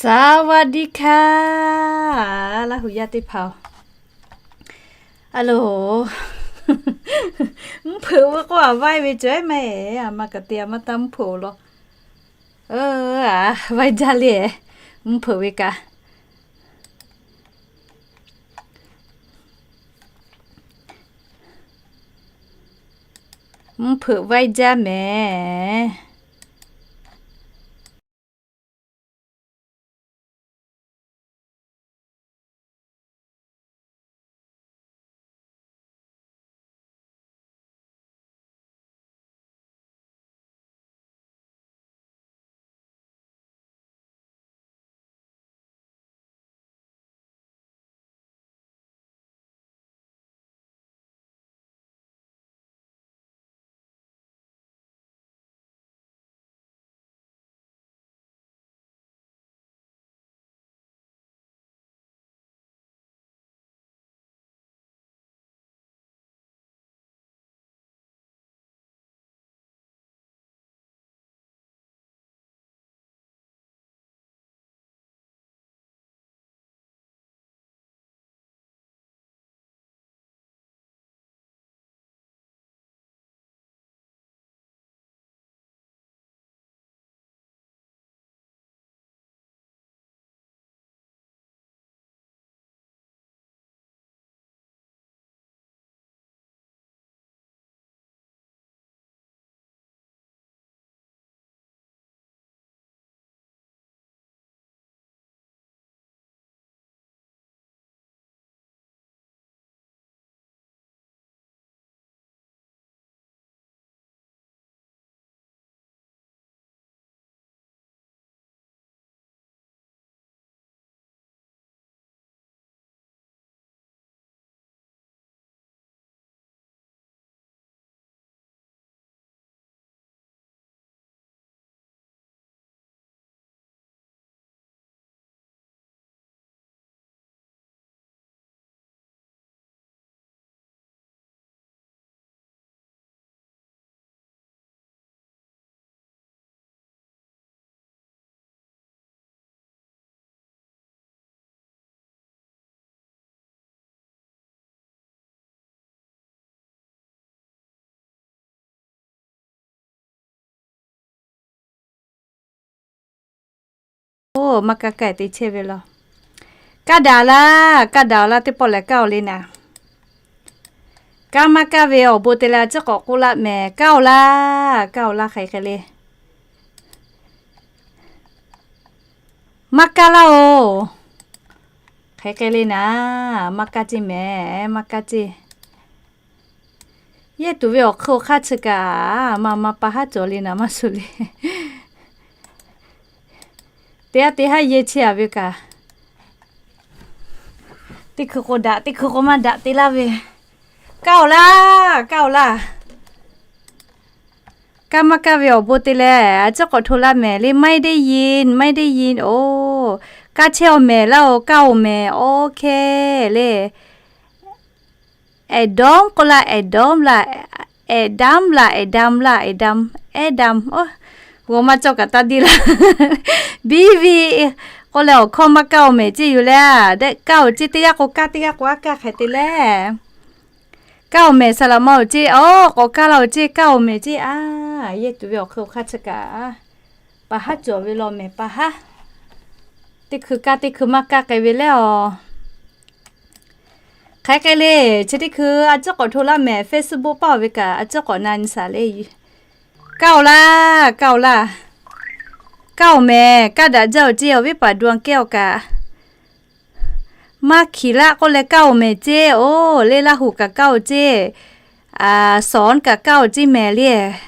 สวัสดีค่ะ Laˇ huˍ yaˇ teˇ hpaˍ-oˬ. A loˬ, mvuhˇ hpeuꞈ ve k'oˆ a vaiˇ ve cawˬ maˇ heˆ. A ma kaꞈ te a maˇ taˇ mvuhˇ hpeuꞈ-oˬ law. Vaiˇ jaˇ le. Mvuhˇ hpeuꞈ ve kaꞈ, mvuhˇ hpeuꞈ vaiˇ jaˇ mehˍ. Oˇ, maˇ kaˇ kaˇ te chehˇ ve law. Kaˇ daꞈ laˇ, kaˇ daꞈ-oˬ laˇ, teˇ pawˆ lehˬ kaˇ-oˬ le naˍ. Kaˇ maˇ kaˇ ve awˬ bon te leh a ciˉ k'awꞈ k'oˆ laˇ mehˍ. Kaˇ-oˬ laˇ, kaˇ-oˬ laˇ, hk'aˬ hk'e le. Maˇ kaˇ laˇ-oˬ. Hk'aˬ hk'e le naˍ, maˇ kaˇ ceˇ mehˍ, maˇ kaˇ ceˇ. Yehˇ tuˬ ve awˬ hk'eun awˬ hk'aˇ chi kaꞈ, maˇ maˇ pa haˉ cawˬ le naˍ, maˇ shuˍ le. Teˇ haˉ teˇ haˉ yehˇ chehˇ a ve kaꞈ, teˇ hkui k'o daꞈ, teˇ hkui k'o maˇ daꞈ te laˇ ve. Kaˇ-oˬ laˇ, kaˇ-oˬ laˇ. Kaˇ maˇ kaˇ ve awˬ bon te leh a ciˉ k'awꞈ hto laˇ mehˍ le. ไม่ได้ยิน ไม่ได้ยิน oˬ. Kaˇ chehˇ-oˬ mehˍ laˇ-oˬ, kaˇ-oˬ mehˍ. Okay le. Aˬ dawˇ k'oˆ laˇ, aˬ dawˇ laˇ, aˬ damˉ laˇ, aˬ damˉ laˇ, aˬ damˉ, aˬ damˉ. Oˇ, g'aw maˇ cawˇ kaꞈ taˇ deˇ laˇ. Biˇ ve k'oˆ leh awˬ hkawˇ maˇ kaˇ-oˬ mehˍ ceˇ yoˬ le. Dehꞈ kaˇ-oˬ ceˇ, teˇ g'aˇ k'o kaˇ, teˇ g'aˇ k'o aˉ kaˇ hk'e te le. Kaˇ-oˬ mehˍ, saˍ laꞈ ma-oˬ ceˇ, oˇ k'awꞈ kaˇ laˇ-oˬ ceˇ, kaˇ-oˬ mehˍ ceˇ a. Yehˇ tuˬ ve awˬ hk'eun awˬ hk'aˇ chi kaꞈ, pa haˉ cawˬ ve law mehˍ, pa haˉ. Teˇ hkui kaˇ teˇ hkui maˇ kaˇ k'ai ve leh-oˬ. Hk'aˬ hk'e le, chi teˇ hkui a ciˉ k'awꞈ hto laˇ mehˍ. Facebook paˇ-oˬ ve kaꞈ a ciˉ k'awꞈ na nyi shaˍ le. Kaˇ-oˬ laˇ, kaˇ-oˬ laˇ. Kaˇ-oˬ mehˍ, kaˇ daꞈ jaˇ-oˬ ceˇ, awˬ viˉ paˍ ดวงแก้ว kaꞈ. Maˇ hkiˬ laˆ k'oˆ leh kaˇ-oˬ mehˍ ceˇ, oˬ, le Laˇ huˍ kaꞈ kaˇ-oˬ ceˇ, สอน kaꞈ kaˇ-oˬ ceˇ mehˍ le.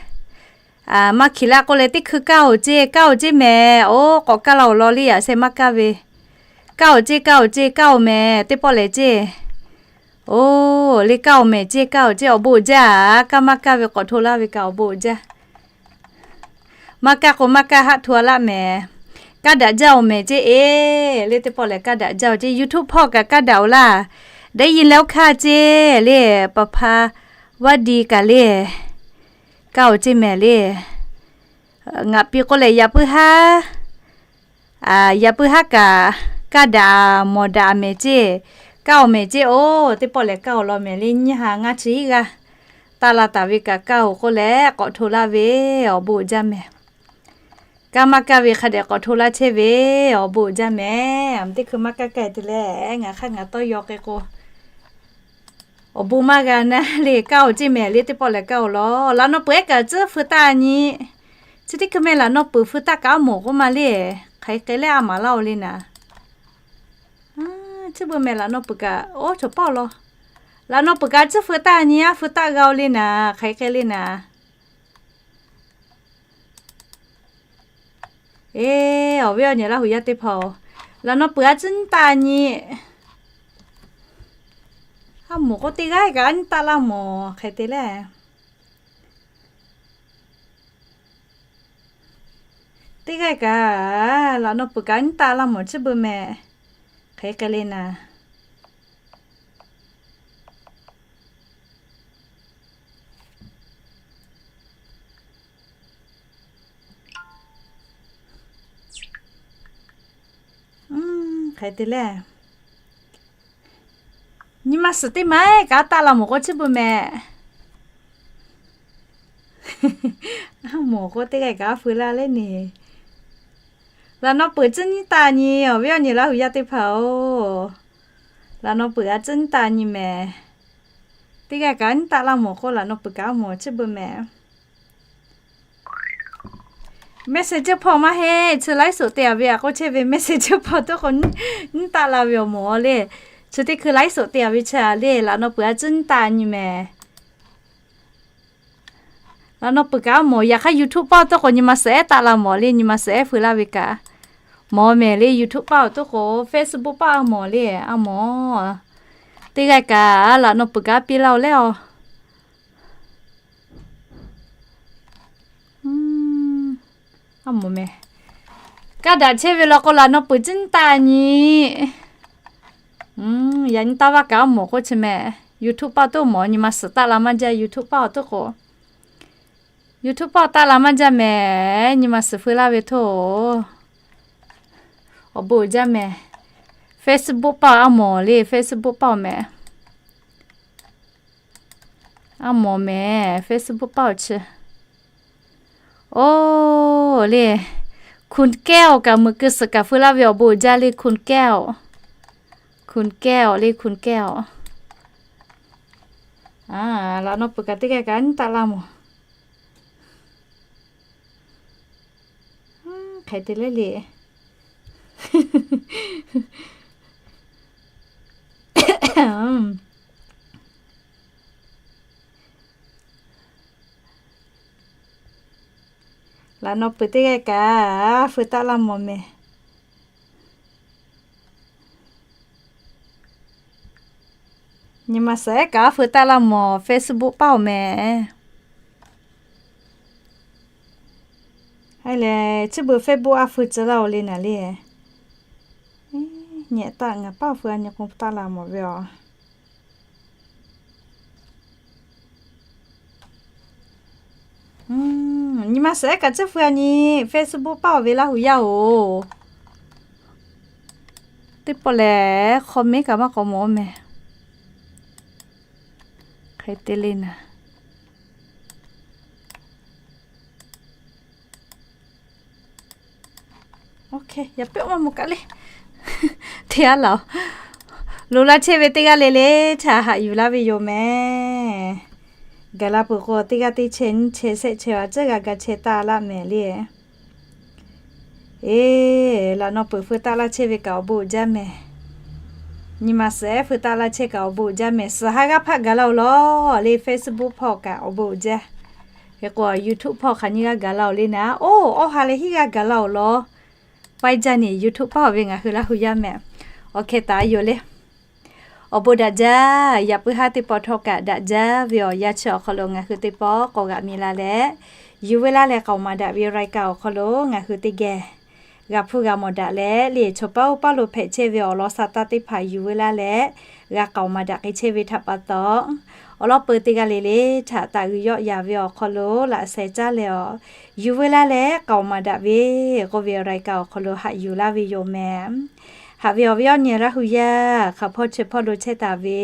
Maˇ hkiˬ laˆ k'oˆ leh teˇ hkui kaˇ-oˬ ceˇ, kaˇ-oˬ ceˇ mehˍ, oˬ, k'awꞈ kaˇ laˇ-oˬ law le, yaꞈ sheh maˇ kaˇ ve. Kaˇ-oˬ ceˇ, kaˇ-oˬ ceˇ, kaˇ-oˬ mehˍ, teˇ pawˆ lehˬ ceˇ. Oˬ, le kaˇ-oˬ mehˍ ceˇ, kaˇ-oˬ ceˇ, awˬ bon jaˇ a, kaˇ maˇ kaˇ ve k'awꞈ hto laˇ ve kaꞈ awˬ bon jaˇ. Maˇ kaˇ k'o maˇ kaˇ haˆ hto a laˆ mehˍ. Kaˇ daꞈ jaˇ-oˬ mehˍ ceˇ e, le teˇ pawˆ lehˬ kaˇ daꞈ jaˇ-oˬ ceˇ, YouTube hpawˇ kaꞈ kaˇ daꞈ-oˬ laˇ. Dehꞈ yin leh oˇ hkanˇ ceˇ le, pa hpa vaˇ di kaꞈ le. Kaˇ-oˬ ceˇ mehˍ le. Ngaˬ pi k'oˆ leh yaꞈ puiˉ haˉ. Yaꞈ puiˉ haˉ kaꞈ, kaˇ daꞈ mawˬ daꞈ mehˍ ceˇ, kaˇ oˬ mehˍ ceˇ oˬ, teˇ pawˆ lehˬ kaˇ oˬ law mehˍ le, nyiˇ ha ngaˇ chi hiˆ g'aˇ taˇ la taˍ ve kaꞈ kaˇ oˬ k'oˆ leh k'awꞈ hto laˇ ve, awˬ bon uiˍ jaˇ mehˍ. Kaˇ maˇ kaˇ ve hk'a dehꞈ k'awꞈ hto laˇ chehˇ ve, awˬ bon uiˍ jaˇ mehˍ. Teˇ hkui maˇ kaˇ kaˇ te leh ngaˬ hk'aˇ ngaˬ tawˇ yaw k'ai k'o, awˬ bon maˇ g'a naˉ le, kaˇ oˬ ceˇ mehˍ le, teˇ pawˆ lehˬ kaˇ oˬ law. Laꞈ naw peuˬ ehˉ kaꞈ tcuhˉ feu taˇ nyi. Chi teˇ hkui mehˍ laꞈ naw peuˬ feu taˇ kaꞈ aˉ mawˬ k'oˆ ma le, hk'aˬ hk'e k'ai leh a maˍ laˇ oˬ le naˍ. Chi beuꞈ mehˍ laꞈ naw peuˬ kaꞈ oˉ cawˬ paˇ oˬ law. Laꞈ naw peuˬ kaꞈ tcuhˉ feu taˇ nyi, aˉ feu taˇ g'a oˬ le naˍ, hk'aˬ hk'e k'ai le naˍ. Eˬ, awˬ viˉ awˬ nyi Laˇ huˍ yaˇ teˇ hpaˍ oˬ, laꞈ naw peuˬ a tcuhˉ nyiˇ taˇ nyi. Aˉ mawˬ k'oˆ teˇ g'aˇ kaꞈ a nyiˇ taˇ laˇ mawˬ hk'e te leh. Teˇ g'aˇ kaꞈ laꞈ naw peuˬ kaꞈ a nyiˇ taˇ laˇ mawˬ chi beuꞈ mehˍ, hk'aˬ hk'e k'ai le naˍ. Hk'aˬ hk'e te leh, nyi ma suhˍ teˇ ma kaꞈ taˆ la mawˬ k'o chi beuꞈ mehˍ. Aˉ mawˬ k'o teˇ g'aˇ kaꞈ aˉ feu laˇ leh neˬ. Laꞈ naw peuˬ tcuhˉ nyiˇ taˇ nyi, awˬ viˉ awˬ nyi Laˇ huˍ yaˇ teˇ hpaˍ oˬ, laꞈ naw peuˬ a tcuhˉ nyiˇ taˇ nyi mehˍ. Teˇ g'aˇ kaꞈ nyiˇ taˆ laˇ mawˬ k'o laꞈ naw peuˬ kaꞈ aˉ mawˬ chi beuꞈ mehˍ. Messenger hpawˇ maˇ heˆ, chi ไลฟ์สด te a ve a k'oˆ chehˇ ve, Messenger hpawˇ toˆ k'o nyiˇ taˆ la ve awˬ mawˬ le. Chi teˇ hkui ไลฟ์สด te a ve chi a le, laꞈ naw peuˬ a tcuhˉ nyiˇ taˇ nyi mehˍ. Laꞈ naw peuˬ kaꞈ aˉ mawˬ, yaꞈ hk'aˇ YouTube paˆ toˆ k'o nyi ma suhˍ ehˉ taˆ la mawˬ le, nyi ma suhˍ ehˉ feu laˇ ve kaꞈ mawˬ mehˍ le. YouTube paˆ awˬ toˆ k'o Facebook paˆ aˉ mawˬ le, aˉ mawˬ. Teˇ g'aˇ kaꞈ laꞈ naw peuˬ kaꞈ aˉ piˇ laˇ oˬ leh a. Aˉ mawˬ mehˍ. Kaˇ daꞈ chehˇ ve law k'o laꞈ naw peuˬ tcuhˉ nyiˇ taˇ nyi. Yaꞈ nyi taˇ vaˇ kaꞈ aˉ mawˬ k'oˆ chi mehˍ. YouTube paˆ toˆ mawˬ, nyi ma suhˍ taˆ la maˇ jaˇ. YouTube paˆ awˬ toˆ k'o, YouTube paˆ taˆ la maˇ jaˇ mehˍ. Nyi ma suhˍ feu laˇ ve htoˇ, awˬ bon uiˍ jaˇ mehˍ. Facebook paˆ aˉ mawˬ le, Facebook paˆ mehˍ. Aˉ mawˬ mehˍ, Facebook paˆ awˬ chi. Oˬ le, คุณแก้ว kaꞈ meuꞈ keu suhˍ kaꞈ feu laˇ ve awˬ bon uiˍ jaˇ le, คุณแก้ว. คุณแก้ว le, คุณแก้ว. Laꞈ naw peuˬ kaꞈ teˇ g'aˇ kaꞈ nyiˇ taˆ laˇ mawˬ. Hk'e te leh le. Laꞈ naw peuˬ teˇ g'aˇ kaꞈ feu taˆ laˇ mawˬ mehˍ. Nyi ma suhˍ ehˉ kaꞈ feu taˆ laˇ mawˬ Facebook paˆ oˬ mehˍ. Lehˬ chi beuꞈ Facebook aˉ feu tcuh laˇ oˬ le naˍ le. Nyi taˆ ngaˬ paˆ feu a nyi k'o taˆ la mawˬ ve aˬ. Nyi ma suhˍ ehˉ kaꞈ tcuhˉ feu a nyi Facebook paˆ oˬ ve Laˇ huˍ yaˇ oˬ. Teˇ pawˆ lehˬ comment kaꞈ maˇ k'awꞈ mawˬ mehˍ. Hk'e te le naˍ. Yaꞈ pehˆ maˇ mawˬ kaꞈ le. Teˇ g'aˇ laˬ oˬ. Loꞈ la chehˇ ve teˇ g'aˇ le le htaꞈ haꞈ yuˬ laˇ ve yoˬ mehˍ. Gaˬ la peuˬ k'o teˇ g'aˇ teˇ chehˇ nyiˇ chehˇ shehˆ chehˇ a tcuhˉ g'a ga chehˇ taˍ laˇ mehˍ le. Eˬ, laꞈ naw peuˬ feu taˆ laˇ chehˇ ve kaꞈ awˬ bon uiˍ jaˇ mehˍ. Nyi ma suhˍ ehˉ feu taˆ laˇ chehˇ kaꞈ awˬ bon uiˍ jaˇ mehˍ. Suhˍ ha g'aˇ hpaˆ gaˬ la oˬ law le, Facebook hpawˇ kaꞈ awˬ bon uiˍ jaˇ. Hk'e k'o YouTube hpawˇ hk'aˬ nyi g'aˇ gaˬ la oˬ le naˍ. Oˇ, awˇ ha leh hiˉ g'aˇ gaˬ la oˬ law. Paiˇ jaˇ neˬ YouTube paˆ oˬ ve ngaˬ hui Laˇ huˍ yaˇ mehˍ. Awˬ hkeh taˍ yoˬ le. Awˬ bon daꞈ jaˇ. Yaꞈ puiˉ haˉ teˇ pawˆ htawˇ kaꞈ daꞈ jaˇ ve awˬ yanˇ chi awˬ hk'aw lo ngaˬ hui teˇ pawˆ k'awꞈ g'aꞈ mi la leh, yuˬ ve laˇ leh k'aoˍ maˍ daꞈ ve รายการ awˬ hk'aw lo ngaˬ hui teˇ geh g'a hpuˇ g'a mawˬ daꞈ leh, le chaw paˉ oˇ paˉ lo hpehꞈ chehˇ ve awˬ lawn sa taˇ teˇ hpaˍ yuˬ veu laˇ leh, g'a k'aoˍ maˍ daꞈ k'ai chehˇ ve htaꞈ pa taw, awˬ lawn peuˬ teˇ g'aˇ le le htaꞈ taˍ g'uiˬ yawˆ yaˍ ve awˬ hk'aw lo laꞈ sheh caˉ leh awˬ, yuˬ veu laˇ leh k'aoˍ maˍ daꞈ ve k'oˆ ve awˬ รายการ awˬ hk'aw lo haꞈ yuˬ laˇ ve yoˬ mehˍ. Haꞈ ve awˬ viˉ awˬ nyi Laˇ hu yaˇ hk'aˬ hpawˇ chi hpawˇ lo chehˇ taˍ ve,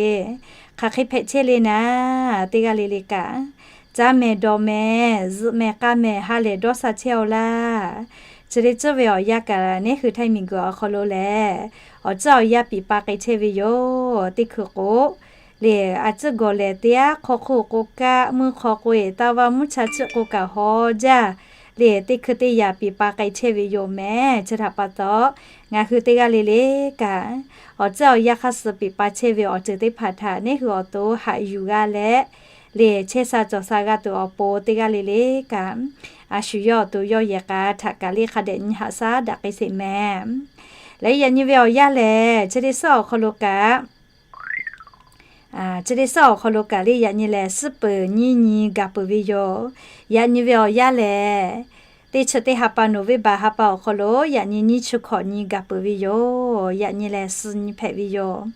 hk'aˬ hk'e hpehꞈ chehˇ le naˍ, teˇ g'aˇ le le kaꞈ, caˇ mehˍ dawˬ mehˍ zuhꞈ mehˍ k'a mehˍ ha lehˬ dawˇ sha chehˇ-aw laˇ. Chi le tcuhˉ ve awˬ yanˇ kaꞈ neˉ hui Htaiˇ miˬguiˬ awˬ hk'aw lo lehˬ, awˬ tcuhˉ awˬ yanˇ piˍ pa k'ai chehˇ ve yoˬ. Teˇ hkui k'o, le a tcuhˉ gawˬ lehˬ teˇ aˉ hk'aw hk'oˆ k'o kaˆ, mvuhˇ hk'aw k'o eˍ taˇ vaˇ mvuhˇ cha chiˆ k'o kaꞈ haw jaˇ. Le teˇ hkui teˇ yanˇ piˍ pa k'ai chehˇ ve yoˬ mehˍ. Chi htaꞈ pa taw, ngaˬ hui teˇ g'aˇ le le kaꞈ, awˬ tcuhˉ awˬ yanˇ hk'aˇ suh piˍ pa chehˇ ve awˬ ceuˬ teˇ hpaˍ htaꞈ neˉ hui awˬ to haꞈ yuˬ g'a leh, le chehˇ sha cawˬ sha g'a tuˬ awˬ pon teˇ g'aˇ le le kaꞈ, a shu yawˇ awˬ to yawˇ yehˬ k'a htaꞈ kaꞈ le hk'a dehꞈ nyi haꞈ shaˉ daꞈ k'ai sheˍ mehˍ. Leh yaꞈ nyi ve awˬ yanˇ lehˬ, chi teˇ suhˉ awˬ hk'aw lo kaꞈ, chi teˇ suhˉ awˬ hk'aw lo kaꞈ le yaꞈ nyi lehˬ, suhˉ peuˬ nyiˇ nyi gaˬ peuˬ ve yoˬ. Yaꞈ nyi ve awˬ yanˇ lehˬ, teˇ chi teˇ ha pa November ha pa awˬ hk'aw lo yaꞈ nyi nyiˇ chi hkawꞈ nyi gaˬ peuˬ ve yoˬ. Yaꞈ nyi lehˬ, suh nyi hpehꞈ ve yoˬ.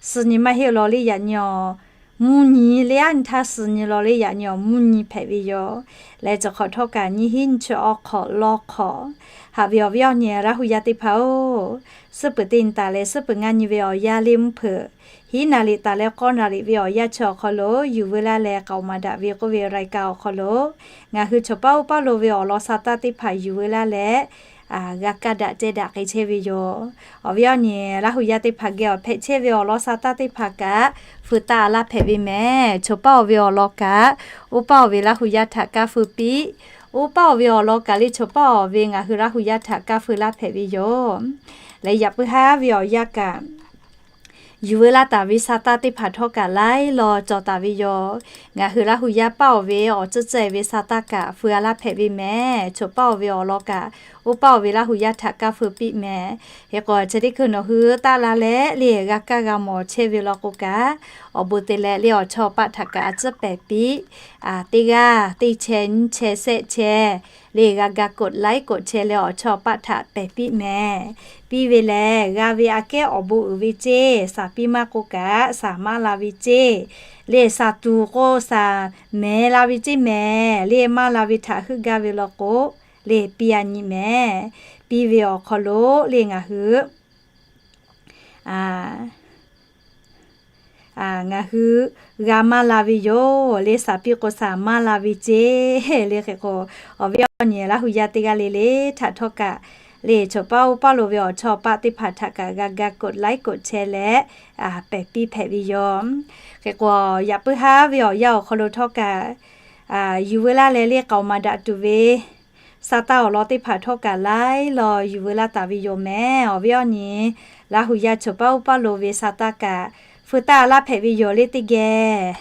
Suh nyi maˇ heˆ law le yaꞈ nyi awˬ mvuhˇ nyi le, aˉ nyi htaˇ suh nyi law le yaꞈ nyi awˬ mvuhˇ nyi hpehꞈ ve yoˬ. Leh cawˬ hk'awꞈ htawˇ kaꞈ nyiˇ hinˉ nyiˇ chi awˬ hk'awꞈ lawˇ hk'awꞈ. Haꞈ ve awˬ viˉ awˬ nyi Laˇ hu yaˇ teˇ hpaˍ-oˬ, suhˉ peuˬ teˇ nyi taˍ leh suhˉ peuˬ ngaˇ nyi ve awˬ yanˇ le mvuhˇ hpeuꞈ hiˉ naˍ riˍ taˍ leh k'awˇ naˍ riˍ ve awˬ yanˇ chi awˬ hk'aw lo yuˬ veu laˇ leh k'aoˍ maˍ daꞈ ve k'oˆ ve awˬ รายการ awˬ hk'aw lo, ngaˬ hui chaw paˉ oˇ paˉ lo ve awˬ lawn sa taˇ teˇ hpaˍ yuˬ veu laˇ leh, g'a kaˇ daꞈ ceh daꞈ k'ai chehˇ ve yoˬ. Awˬ viˉ awˬ nyi Laˇ hu yaˇ teˇ hpaˍ geh awˬ hpehꞈ chehˇ ve awˬ lawn sa taˇ teˇ hpaˍ kaꞈ, feu taˇ laˇ hpehꞈ ve mehˍ. Chaw paˉ awˬ ve awˬ lawn kaꞈ, oˇ paˉ awˬ ve Laˇ hu yaˇ htaꞈ kaˇ feu piˇ. Oˇ paˉ awˬ ve awˬ lawn kaꞈ le chaw paˉ awˬ ve ngaˬ hui Laˇ hu yaˇ htaꞈ kaˇ feu laˇ hpehꞈ ve yoˬ. Leh yaꞈ puiˉ haˉ ve awˬ yanˇ kaꞈ, yuˬ veu laˇ taˍ ve sa taˇ teˇ hpaˍ htawˇ kaꞈ laiˉ law cawˬ taˍ ve yoˬ. Ngaˬ hui Laˇ hu yaˇ paˉ awˬ ve awˬ tcuhˉ cehˬ ve sa taˇ kaꞈ feu a laˇ hpehꞈ ve mehˍ. Chaw paˉ awˬ ve awˬ lawn kaꞈ, oˇ paˉ awˬ ve Laˇ hu yaˇ htaꞈ kaˇ feu piˇ mehˍ. Hk'e k'o, chi teˇ hkui nawˬ hui taˆ la leh le g'a kaˇ g'a mawˬ chehˇ ve law k'o kaꞈ, awˬ bon te leh le awˬ chawˇ paˆ htaꞈ kaꞈ a tcuhˉ pehˍ piˇ. Teˇ g'aˇ teˇ chehˇ nyiˇ chehˇ shehˆ chehˇ le g'a ga กดไลค์ กดแชร์ leh awˬ chawˇ paˆ htaꞈ pehˍ piˇ mehˍ. Piˇ ve lehˬ, g'a ve aꞈ kehˉ awˬ bon uiˍ ve ceˇ, shaˍ piˇ maˇ k'o kaꞈ shaˍ maˇ la ve ceˇ, le shaˍ tuˬ k'o shaˍ mehˍ la ve ceˇ mehˍ. Le maˇ la ve htaꞈ heuˆ gaˇ ve law k'o, le piˇ a nyi mehˍ. Piˇ ve awˬ hk'aw lo le ngaˬ hui ngaˬ hui g'a maˇ la ve yoˬ. Le shaˍ piˇ k'o shaˍ maˇ la ve ceˇ. Le hk'e k'o, awˬ viˉ awˬ nyi Laˇ hu yaˇ teˇ g'aˇ le le htaꞈ htawˇ kaꞈ, le chaw paˉ oˇ paˉ lo ve awˬ chawˇ paˆ teˇ hpaˍ htaꞈ kaꞈ g'a ga กดไลค์ กดแชร์ leh pehˍ piˇ hpehꞈ ve yoˬ. Hk'e k'o, yaꞈ puiˉ haˉ ve awˬ yanˇ awˬ hk'aw lo htawˇ kaꞈ, yuˬ veu laˇ leh le k'aoˍ maˍ daꞈ tuˬ ve sa taˇ awˬ lawn teˇ hpaˍ htawˇ kaꞈ laiˉ law yuˬ veu laˇ taˍ ve yoˬ mehˍ. Awˬ viˉ awˬ nyi Laˇ hu yaˇ chaw paˉ oˇ paˉ lo ve sa taˇ kaꞈ, feu taˇ laˇ hpehꞈ ve yoˬ le teˇ geh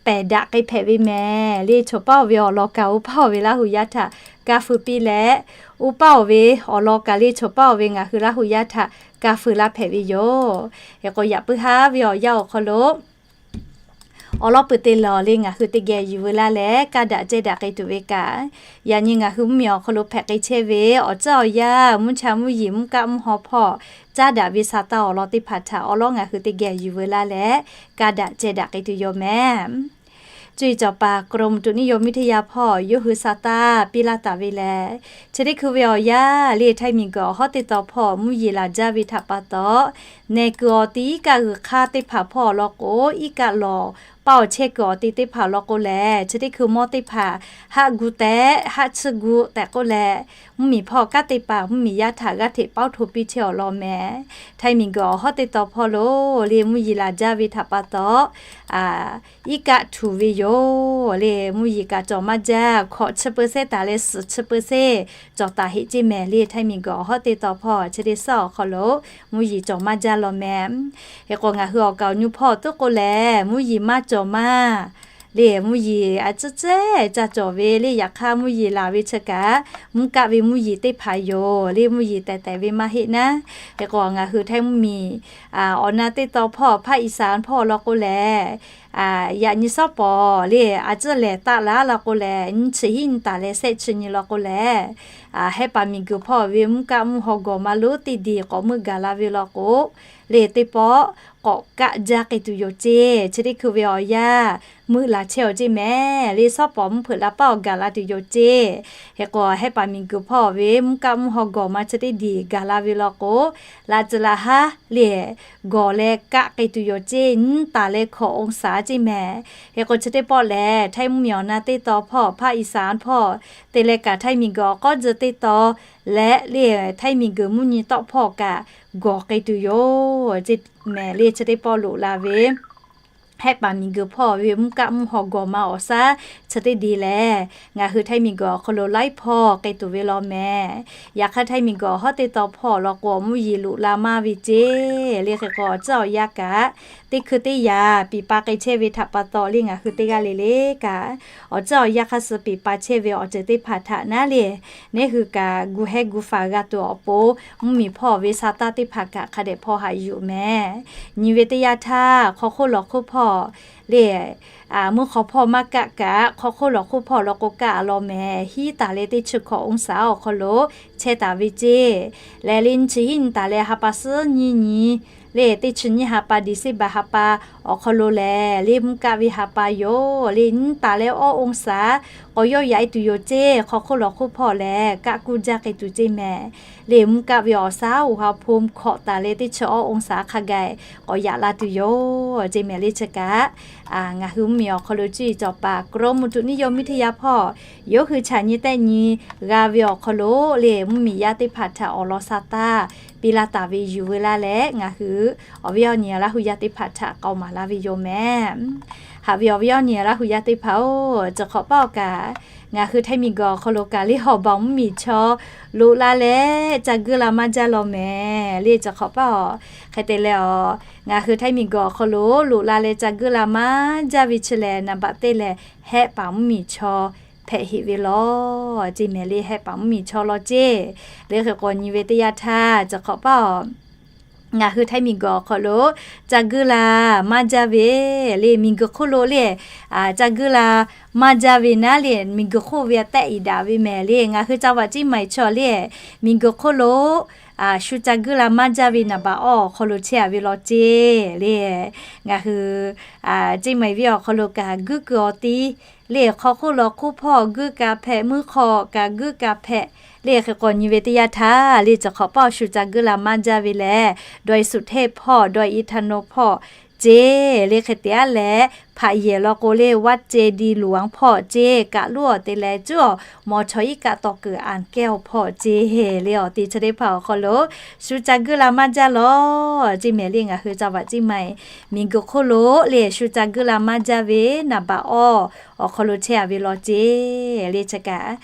pehˬ daꞈ k'ai hpehꞈ ve mehˍ. Le chaw paˉ awˬ ve awˬ lawn kaꞈ oˇ paˉ awˬ ve Laˇ hu yaˇ htaꞈ kaˇ feu piˇ leh, oˇ paˉ awˬ ve awˬ lawn kaꞈ le chaw paˉ awˬ ve ngaˬ hui Laˇ hu yaˇ htaꞈ kaˇ feu laˇ hpehꞈ ve yoˬ. Hk'e k'o, yaꞈ puiˉ haˉ ve awˬ yanˇ awˬ hk'aw lo awˬ lawn peuˬ te lawˬ le ngaˬ hui teˇ geh yuˬ veu laˇ leh kaˇ daꞈ ceh daꞈ k'ai tuˬ ve kaꞈ, yaꞈ nyi ngaˬ hui mvuhˇmiˬ awˬ hk'aw lo hpehꞈ k'ai chehˇ ve awˬ tcuhˉ awˬ yanˇ, mvuhˇ cha mvuhˇ yeˬ, mvuhˇ kaˆ mvuhˇ haw hpawˇ caˉ daꞈ ve sa taˇ awˬ lawn teˇ hpaˍ htaꞈ awˬ lawn ngaˬ hui teˇ geh yuˬ veu laˇ leh kaˇ daꞈ ceh daꞈ k'ai tuˬ yoˬ mehˍ. Cuˇ yiˍ cawˬ paˍ กรมอุตุนิยมวิทยา hpawˇ yawˇ hui sa taˇ piˇ laˇ taˍ ve lehˬ, chi teˇ hkui ve awˬ yanˇ le Htaiˇ miˬguiˬ awˬ hawˉ teˇ tawn hpawˇ mvuhˇ yeˬ laˬ jaˇ ve htaꞈ pa taw, nehˬ kuiˬ awˬ ti iˉ kaˆ g'uiˬ hk'aˇ teˇ hpaˍ hpawˇ awˬ lawn k'o, iˉ kaˆ lawˬ paˇ awˬ chehˇ kuiˬ awˬ ti teˇ hpaˍ lawn k'o lehˬ, chi teˇ hkui mawˇ teˇ hpaˍ haˆ gu tehꞈ haˆ tsuhˇ gu tehꞈ k'oˆ leh, mvuhˇmiˬ hpawˇ kanˉ te paˍ mvuhˇmiˬ yaˇ htaꞈ g'aˇ hteꞈ paoˇ hto piˇ chehˇ awˬ lawn mehˍ. Htaiˇ miˬguiˬ awˬ hawˉ teˇ tawn hpawˇ lo le mvuhˇ yeˬ laˬ jaˇ ve htaꞈ pa taw, iˉ kaˆ htuˬ ve yoˬ le. Mvuhˇ yeˬ kaꞈ cawˬ maˇ jaˇ, hkawꞈ chi เปอร์เซ็นต์ taˍ leh suhˍ chi เปอร์เซ็นต์ cawˬ taˍ heˆ ceˇ mehˍ le. Htaiˇ miˬguiˬ awˬ hawˉ teˇ tawn hpawˇ chi teˇ suhˉ awˬ hk'aw lo mvuhˇ yeˬ cawˬ maˇ jaˇ law mehˍ. Hk'e k'o, ngaˬ hui awˬ kaˍ awˬ nyu hpawˇ tuˉ k'oˆ lehˬ, mvuhˇ yeˬ maˇ cawˬ maˇ le, mvuhˇ yeˬ a tcuhˉ cehˉ ca cawˬ ve le. Yaꞈ hk'aˇ, mvuhˇ yeˬ laˬ ve chi kaꞈ mvuhˇ kaˆ ve mvuhˇ yeˬ teˇ hpaˍ yoˬ le. Mvuhˇ yeˬ tehˬ tehˬ ve maˇ heˆ naˉ. Hk'e k'o, ngaˬ hui Htaiˇ mvuhˇmiˬ awˬ na teˇ tawn hpawˇ ภาคอีสาน hpawˇ awˬ lawn k'o lehˬ, Yaꞈ nyi shawˉ pawˍ le, a ciˉ lehˬ taˆ laˇ law k'o lehˬ, nyi chi hiˉ nyi taˍ leh shehˆ chi nyi law k'o lehˬ, Hehˆ paˍ miˬguiˬ hpawˇ ve mvuhˇ kaˆ mvuhˇ haw gawˬ ma lonˉ teˇ diˬ k'awꞈ meuˆ gaˬ la ve law k'o, le teˇ pawˆ k'awꞈ kaˆ jaˇ k'ai tuˬ yoˬ ceˇ. Chi teˇ hkui ve awˬ yanˇ meuˆ laˬ chehˇ aˬ ceˇ mehˍ. Le shawˉ pawˍ mvuhˇ hpeuꞈ la paˉ awˬ gaˬ la tuˬ yoˬ ceˇ. Hk'e k'o, Hehˆ paˍ miˬguiˬ hpawˇ ve mvuhˇ kaˆ mvuhˇ haw gawˬ ma chi teˇ diˬ gaˬ la ve law k'o, laꞈ tcuh laꞈ haˉ le gawˬ leh kaˆ kei tuˬ yoˬ ceˇ. Nyiˇ taˍ leh hkawꞈ องศา ceˇ mehˍ. Hk'e k'o, chi teˇ pawˆ lehˬ, Htaiˇ mvuhˇmiˬ awˬ na teˇ taw hpawˇ, Hpaˇ Iˍsaˍ hpawˇ, te leh kaꞈ Htaiˇ miˬguiˬ awˬ k'awˉ tzuh teˇ taw leh le Htaiˇ miˬguiˬ mvuhˇ nyi tawˆ hpawˇ kaꞈ gawˬ kei tuˬ yoˬ ceˇ mehˍ. Le chi teˇ pawˆ loꞈ la ve Hehˆ paˍ miˬguiˬ hpawˇ ve mvuhˇ kaˆ mvuhˇ haw gawˬ ma awˬ shaˉ chi teˇ diˬ lehˬ, ngaˬ hui Htaiˇ miˬguiˬ awˬ hk'aw lo laiˉ hpawˇ k'ai tuˬ ve law mehˍ. Yaꞈ hk'aˇ, Htaiˇ miˬguiˬ awˬ hawˉ teˇ taw hpawˇ law k'o, awˬ mvuhˇ yeˬ loꞈ la maˇ ve ceˇ. Le hk'e k'o, awˬ tcuhˉ awˬ yanˇ kaꞈ teˇ hkui teˇ yanˇ piˍ pa k'ai chehˇ ve htaꞈ pa taw le, ngaˬ hui teˇ g'aˇ le le kaꞈ, awˬ tcuhˉ awˬ yanˇ hk'aˇ suh piˍ pa chehˇ ve awˬ ceuˬ teˇ hpaˍ htaꞈ naˉ le, neˉ hui kaꞈ gu hehˉ gu faˍ g'a tuˬ awˬ pon, mvuhˇmiˬ hpawˇ ve sa taˇ teˇ hpaˍ kaꞈ hk'a dehꞈ hpaw haꞈ yuˬ mehˍ. Nyi ve teˇ yanˇ htaˇ, hk'aw hk'oˆ lawˬ hk'oˆ hpawˇ le, mvuhˇ hk'aw hpawˇ maˇ kaˆ kaꞈ, hk'aw hk'oˆ lawˬ hk'oˆ hpawˇ law k'o kaˆ a law mehˍ. Hiˉ taˍ leh teˇ chi hkawꞈ องศา awˬ hk'aw lo chehˇ taˍ ve ceˇ. Lehˬ, le nyi chi hiˉ nyi taˍ leh ha pa suhˉ nyiˇ nyi le teˇ chi nyiˇ ha pa December ha pa awˬ hk'aw lo lehˬ, le mvuhˇ kaˆ ve ha pa yoˬ. Le nyiˇ taˍ leh awˇ องศา k'awꞈ yawˇ yaꞈ e tuˬ yoˬ ceˇ. Hk'aw hk'oˆ lawˬ hk'oˆ hpawˇ lehˬ, kaˆ kuˇ jaˇ k'ai tuˬ ceˇ mehˍ. Le mvuhˇ kaˆ ve awˬ shaˉ oˬ ha hpu hkawꞈ taˍ leh teˇ chi awˇ องศา hk'a gaˬ k'awꞈ yaꞈ la tuˬ yoˬ ceˇ mehˍ. Le chi kaꞈ ngaˬ hui mvuhˇmiˬ awˬ hk'aw lo cuˇ yiˍ cawˬ paˍ กรมอุตุนิยมวิทยา hpawˇ, yawˇ hui chaꞈ nyi tehˆ nyi g'a ve awˬ hk'aw lo le mvuhˇmiˬ yaˇ teˇ hpaˍ htaꞈ awˬ lawn sa taˇ piˇ laˇ taˍ ve yuˬ veu laˇ leh, ngaˬ hui awˬ viˉ awˬ nyi Laˇ hu yaˇ teˇ hpaˍ htaꞈ k'aoˍ maˍ laˇ ve yoˬ mehˍ. Haꞈ ve awˬ viˉ awˬ nyi Laˇ hu yaˇ teˇ hpaˍ-oˬ, chi hk'awꞈ paˇ awˬ kaꞈ ngaˬ hui Htaiˇ miˬguiˬ awˬ hk'aw lo kaꞈ le awˬ baˬ mvuhˇmiˬ chaw loꞈ la leh ca guˇ la maˇ jaˇ law mehˍ. Le chi hk'awꞈ paˇ-oˬ, hk'e te leh-aˬ, ngaˬ hui Htaiˇ miˬguiˬ awˬ hk'aw lo loꞈ la leh ca guˇ la maˇ jaˇ ve chi lehˬ, naˍ baꞈ teˇ lehˬ, hehˆ paˍ mvuhˇmiˬ chaw hpehꞈ heꞈ ve law ceˇ mehˍ. Le hehˆ paˍ mvuhˇmiˬ chaw law ceˇ. Le hk'e k'o, nyi ve teˇ yanˇ htaˇ chi hk'awꞈ paˇ-oˬ, ngaˬ hui Htaiˇ miˬguiˬ awˬ hk'aw lo ca guˇ la maˇ jaˇ ve le, miˬguiˬ hk'oˆ lo le ca guˇ la maˇ jaˇ ve naˉ le, miˬguiˬ hk'oˆ ve tehˆ iˍ daꞈ ve mehˍ. Le ngaˬ hui จังหวัดเชียงใหม่ chaw le, miˬguiˬ hk'oˆ lo shu ca guˇ la maˇ jaˇ ve naˍ baꞈ awˇ awˬ hk'aw lo chehˇ a ve law ceˇ. Le ngaˬ hui เชียงใหม่ venˇ awˬ hk'aw lo kaꞈ guˇ kuiˬ awˬ ti le, hk'aw hk'oˆ lawˬ hk'oˆ hpawˇ guˇ ka hpehꞈ, meuˇ hk'aw kaꞈ guˇ ka hpehꞈ. Le hk'e k'o, nyi ve teˇ yanˇ htaˇ le, chi hk'awꞈ paˇ shu ca guˇ la maˇ jaˇ ve lehˬ, ดอยสุเทพ hpawˇ, ดอยอินทนนท์ hpawˇ ceˇ. Le hk'e te aˉ leh, hpaꞈ yehˬ law k'o le วัดเจดีย์หลวง hpawˇ ceˇ. Kaꞈ loˉ awˬ te leh cuˉ awˬ mawˬ chaw iˉ kaˆ tawˍ kuiˬ อ่างแก้ว hpawˇ ceˇ. Le awˬ te chi teˇ hpaˍ awˬ hk'aw lo shu ca guˇ la maˇ jaˇ law ceˇ mehˍ. Le ngaˬ hui จังหวัดเชียงใหม่ miˬguiˬ hk'oˆ lo le shu ca guˇ la maˇ jaˇ ve naˍ baꞈ awˇ awˬ hk'aw lo chehˇ a ve law ceˇ. Le chi kaꞈ